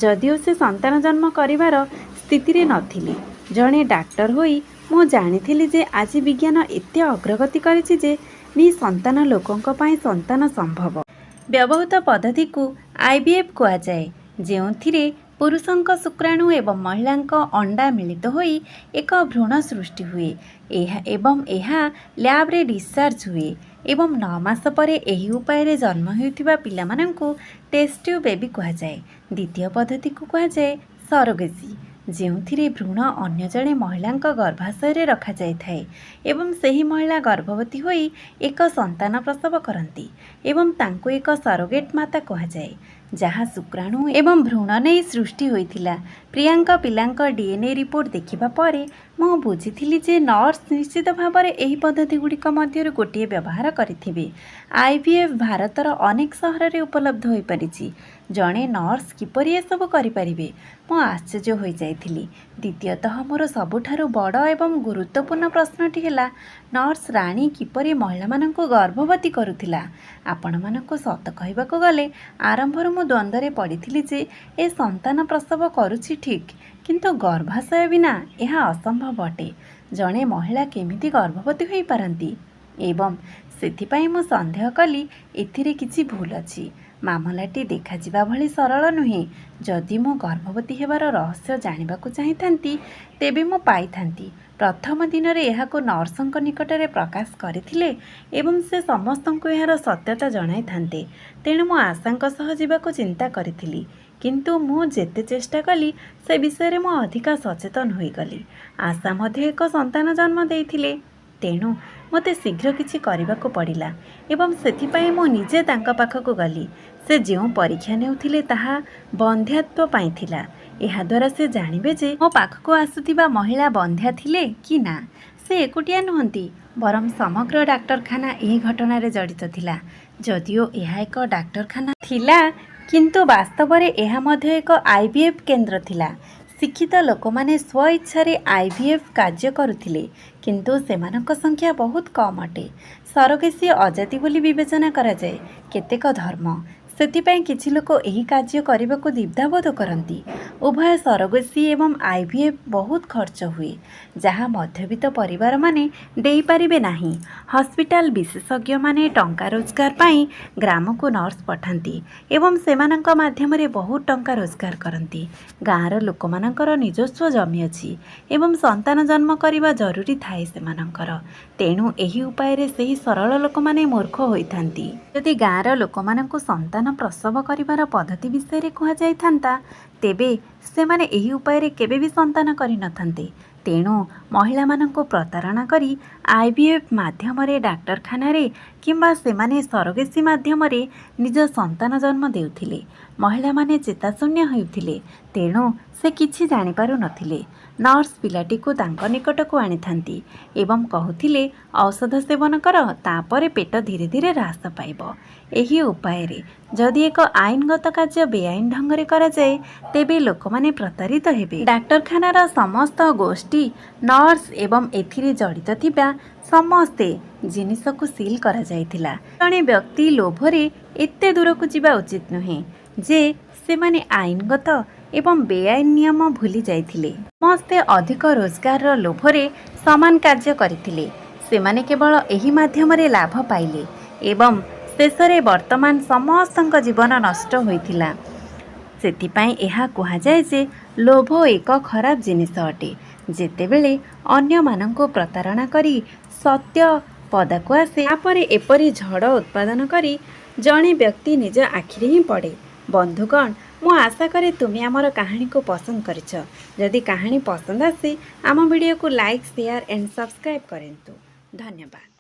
ଯଦିଓ ସେ ସନ୍ତାନ ଜନ୍ମ କରିବାର ସ୍ଥିତିରେ ନଥିଲେ। ଜଣେ ଡାକ୍ତର ହୋଇ ମୁଁ ଜାଣିଥିଲି ଯେ ଆଜି ବିଜ୍ଞାନ ଏତେ ଅଗ୍ରଗତି କରିଛି ଯେ ନିଃସନ୍ତାନ ଲୋକଙ୍କ ପାଇଁ ସନ୍ତାନ ସମ୍ଭବ। ବ୍ୟବହୃତ ପଦ୍ଧତିକୁ ଆଇଭିଏଫ୍ କୁହାଯାଏ, ଯେଉଁଥିରେ ପୁରୁଷଙ୍କ ଶୁକ୍ରାଣୁ ଏବଂ ମହିଳାଙ୍କ ଅଣ୍ଡା ମିଳିତ ହୋଇ ଏକ ଭ୍ରୂଣ ସୃଷ୍ଟି ହୁଏ ଏହା ଏବଂ ଏହା ଲ୍ୟାବରେ ଡିସଚାର୍ଜ ହୁଏ ଏବଂ 9 ମାସ ପରେ ଏହି ଉପାୟରେ ଜନ୍ମ ହେଉଥିବା ପିଲାମାନଙ୍କୁ ଟେଷ୍ଟ ଟ୍ୟୁବ୍ ବେବି କୁହାଯାଏ। ଦ୍ୱିତୀୟ ପଦ୍ଧତିକୁ କୁହାଯାଏ ସରୋଗେସି, ଯେଉଁଥିରେ ଭ୍ରୂଣ ଅନ୍ୟ ଜଣେ ମହିଳାଙ୍କ ଗର୍ଭାଶୟରେ ରଖାଯାଇଥାଏ ଏବଂ ସେହି ମହିଳା ଗର୍ଭବତୀ ହୋଇ ଏକ ସନ୍ତାନ ପ୍ରସବ କରନ୍ତି ଏବଂ ତାଙ୍କୁ ଏକ ସରୋଗେଟ୍ ମାତା କୁହାଯାଏ, ଯାହା ଶୁକ୍ରାଣୁ ଏବଂ ଭ୍ରୂଣ ନେଇ ସୃଷ୍ଟି ହୋଇଥିଲା। ପ୍ରିୟାଙ୍କ ପିଲାଙ୍କ ଡିଏନ୍ଏ ରିପୋର୍ଟ ଦେଖିବା ପରେ ମୁଁ ବୁଝିଥିଲି ଯେ ନର୍ସ ନିଶ୍ଚିତ ଭାବରେ ଏହି ପଦ୍ଧତିଗୁଡ଼ିକ ମଧ୍ୟରୁ ଗୋଟିଏ ବ୍ୟବହାର କରିଥିବେ। ଆଇଭିଏଫ୍ ଭାରତର ଅନେକ ସହରରେ ଉପଲବ୍ଧ ହୋଇପାରିଛି। ଜଣେ ନର୍ସ କିପରି ଏସବୁ କରିପାରିବେ? ମୁଁ ଆଶ୍ଚର୍ଯ୍ୟ ହୋଇଯାଇଥିଲି। ଦ୍ୱିତୀୟତଃ, ମୋର ସବୁଠାରୁ ବଡ଼ ଏବଂ ଗୁରୁତ୍ୱପୂର୍ଣ୍ଣ ପ୍ରଶ୍ନଟି ହେଲା, ନର୍ସ ରାଣୀ କିପରି ମହିଳାମାନଙ୍କୁ ଗର୍ଭବତୀ କରୁଥିଲା? ଆପଣମାନଙ୍କୁ ସତ କହିବାକୁ ଗଲେ, ଆରମ୍ଭରୁ ମୁଁ ଦ୍ୱନ୍ଦ୍ୱରେ ପଡ଼ିଥିଲି ଯେ ଏ ସନ୍ତାନ ପ୍ରସବ କରୁଛି ଠିକ୍, କିନ୍ତୁ ଗର୍ଭାଶୟ ବିନା ଏହା ଅସମ୍ଭବ ଅଟେ। ଜଣେ ମହିଳା କେମିତି ଗର୍ଭବତୀ ହୋଇପାରନ୍ତି? ଏବଂ ସେଥିପାଇଁ ମୁଁ ସନ୍ଦେହ କଲି ଏଥିରେ କିଛି ଭୁଲ ଅଛି। ମାମଲାଟି ଦେଖାଯିବା ଭଳି ସରଳ ନୁହେଁ। ଯଦି ମୁଁ ଗର୍ଭବତୀ ହେବାର ରହସ୍ୟ ଜାଣିବାକୁ ଚାହିଁଥାନ୍ତି, ତେବେ ମୁଁ ପାଇଥାନ୍ତି। ପ୍ରଥମ ଦିନରେ ଏହାକୁ ନର୍ସଙ୍କ ନିକଟରେ ପ୍ରକାଶ କରିଥିଲେ ଏବଂ ସେ ସମସ୍ତଙ୍କୁ ଏହାର ସତ୍ୟତା ଜଣାଇଥାନ୍ତେ। ତେଣୁ ମୁଁ ଆଶାଙ୍କ ସହ ଯିବାକୁ ଚିନ୍ତା କରିଥିଲି, କିନ୍ତୁ ମୁଁ ଯେତେ ଚେଷ୍ଟା କଲି, ସେ ବିଷୟରେ ମୁଁ ଅଧିକ ସଚେତନ ହୋଇଗଲି। ଆଶା ମଧ୍ୟ ଏକ ସନ୍ତାନ ଜନ୍ମ ଦେଇଥିଲେ। ତେଣୁ ମୋତେ ଶୀଘ୍ର କିଛି କରିବାକୁ ପଡ଼ିଲା ଏବଂ ସେଥିପାଇଁ ମୁଁ ନିଜେ ତାଙ୍କ ପାଖକୁ ଗଲି। ସେ ଯେଉଁ ପରୀକ୍ଷା ନେଉଥିଲେ ତାହା ବନ୍ଧ୍ୟାତ୍ୱ ପାଇଁ ଥିଲା। ଏହାଦ୍ୱାରା ସେ ଜାଣିବେ ଯେ ମୋ ପାଖକୁ ଆସୁଥିବା ମହିଳା ବନ୍ଧ୍ୟା ଥିଲେ କି ନା। ସେ ଏକୁଟିଆ ନୁହନ୍ତି, ବରଂ ସମଗ୍ର ଡାକ୍ତରଖାନା ଏହି ଘଟଣାରେ ଜଡ଼ିତ ଥିଲା। ଯଦିଓ ଏହା ଏକ ଡାକ୍ତରଖାନା ଥିଲା, କିନ୍ତୁ ବାସ୍ତବରେ ଏହା ମଧ୍ୟ ଏକ I V F କେନ୍ଦ୍ର ଥିଲା। ଶିକ୍ଷିତ ଲୋକମାନେ ସ୍ୱଇଚ୍ଛାରେ I V F କାର୍ଯ୍ୟ କରୁଥିଲେ, କିନ୍ତୁ ସେମାନଙ୍କ ସଂଖ୍ୟା ବହୁତ କମ୍ ଅଟେ। ସରୋଗେସି ଅଜାତି ବୋଲି ବିବେଚନା କରାଯାଏ କେତେକ ଧର୍ମ। ସେଥିପାଇଁ କିଛି ଲୋକ ଏହି କାର୍ଯ୍ୟ କରିବାକୁ ଦ୍ୱିଧାବୋଧ କରନ୍ତି। ଉଭୟ ସରୋଗେସି ଏବଂ I V F ବହୁତ ଖର୍ଚ୍ଚ ହୁଏ, ଯାହା ମଧ୍ୟବିତ୍ତ ପରିବାରମାନେ ଦେଇପାରିବେ ନାହିଁ। ହସ୍ପିଟାଲ ବିଶେଷଜ୍ଞମାନେ ଟଙ୍କା ରୋଜଗାର ପାଇଁ ଗ୍ରାମକୁ ନର୍ସ ପଠାନ୍ତି ଏବଂ ସେମାନଙ୍କ ମାଧ୍ୟମରେ ବହୁତ ଟଙ୍କା ରୋଜଗାର କରନ୍ତି। ଗାଁର ଲୋକମାନଙ୍କର ନିଜସ୍ୱ ଜମି ଅଛି ଏବଂ ସନ୍ତାନ ଜନ୍ମ କରିବା ଜରୁରୀ ଥାଏ ସେମାନଙ୍କର। ତେଣୁ ଏହି ଉପାୟରେ ସେହି ସରଳ ଲୋକମାନେ ମୂର୍ଖ ହୋଇଥାନ୍ତି। ଯଦି ଗାଁର ଲୋକମାନଙ୍କୁ ସନ୍ତାନ ପ୍ରସବ କରିବାର ପଦ୍ଧତି ବିଷୟରେ କୁହାଯାଇଥାନ୍ତା, ତେବେ ସେମାନେ ଏହି ଉପାୟରେ କେବେ ବି ସନ୍ତାନ କରିନଥାନ୍ତେ। ତେଣୁ ମହିଳାମାନଙ୍କୁ ପ୍ରତାରଣା କରି I V F ମାଧ୍ୟମରେ ଡାକ୍ତରଖାନାରେ କିମ୍ବା ସେମାନେ ସରୋଗେସି ମାଧ୍ୟମରେ ନିଜ ସନ୍ତାନ ଜନ୍ମ ଦେଉଥିଲେ। ମହିଳାମାନେ ଚେତାଶୂନ୍ୟ ହେଉଥିଲେ, ତେଣୁ ସେ କିଛି ଜାଣିପାରୁନଥିଲେ। ନର୍ସ ପିଲାଟିକୁ ତାଙ୍କ ନିକଟକୁ ଆଣିଥାନ୍ତି ଏବଂ କହୁଥିଲେ, ଔଷଧ ସେବନ କର, ତାପରେ ପେଟ ଧୀରେ ଧୀରେ ହ୍ରାସ ପାଇବ। ଏହି ଉପାୟରେ ଯଦି ଏକ ଆଇନଗତ କାର୍ଯ୍ୟ ବେଆଇନ ଢଙ୍ଗରେ କରାଯାଏ, ତେବେ ଲୋକମାନେ ପ୍ରତାରିତ ହେବେ। ଡାକ୍ତରଖାନାର ସମସ୍ତ ଗୋଷ୍ଠୀ, ନର୍ସ ଏବଂ ଏଥିରେ ଜଡ଼ିତ ଥିବା ସମସ୍ତେ ଜିନିଷକୁ ସିଲ୍ କରାଯାଇଥିଲା। ଜଣେ ବ୍ୟକ୍ତି ଲୋଭରେ ଏତେ ଦୂରକୁ ଯିବା ଉଚିତ ନୁହେଁ ଯେ ସେମାନେ ଆଇନଗତ ଏବଂ ବେଆଇନ ନିୟମ ଭୁଲି ଯାଇଥିଲେ। ସମସ୍ତେ ଅଧିକ ରୋଜଗାରର ଲୋଭରେ ସମାନ କାର୍ଯ୍ୟ କରିଥିଲେ। ସେମାନେ କେବଳ ଏହି ମାଧ୍ୟମରେ ଲାଭ ପାଇଲେ ଏବଂ ଶେଷରେ ବର୍ତ୍ତମାନ ସମସ୍ତଙ୍କ ଜୀବନ ନଷ୍ଟ ହୋଇଥିଲା। ସେଥିପାଇଁ ଏହା କୁହାଯାଏ ଯେ ଲୋଭ ଏକ ଖରାପ ଜିନିଷ ଅଟେ। ଯେତେବେଳେ ଅନ୍ୟମାନଙ୍କୁ ପ୍ରତାରଣା କରି ସତ୍ୟ ପଦାକୁ ଆସେ, ତାପରେ ଏପରି ଝଡ଼ ଉତ୍ପାଦନ କରି ଜଣେ ବ୍ୟକ୍ତି ନିଜ ଆଖିରେ ହିଁ ପଡ଼େ। ବନ୍ଧୁଗଣ, ମୁଁ ଆଶା କରେ ତୁମେ ଆମର କାହାଣୀକୁ ପସନ୍ଦ କରିଛ। ଯଦି କାହାଣୀ ପସନ୍ଦ ଆସେ, ଆମ ଭିଡ଼ିଓକୁ ଲାଇକ୍, ସେୟାର ଆଣ୍ଡ ସବସ୍କ୍ରାଇବ୍ କରନ୍ତୁ। ଧନ୍ୟବାଦ।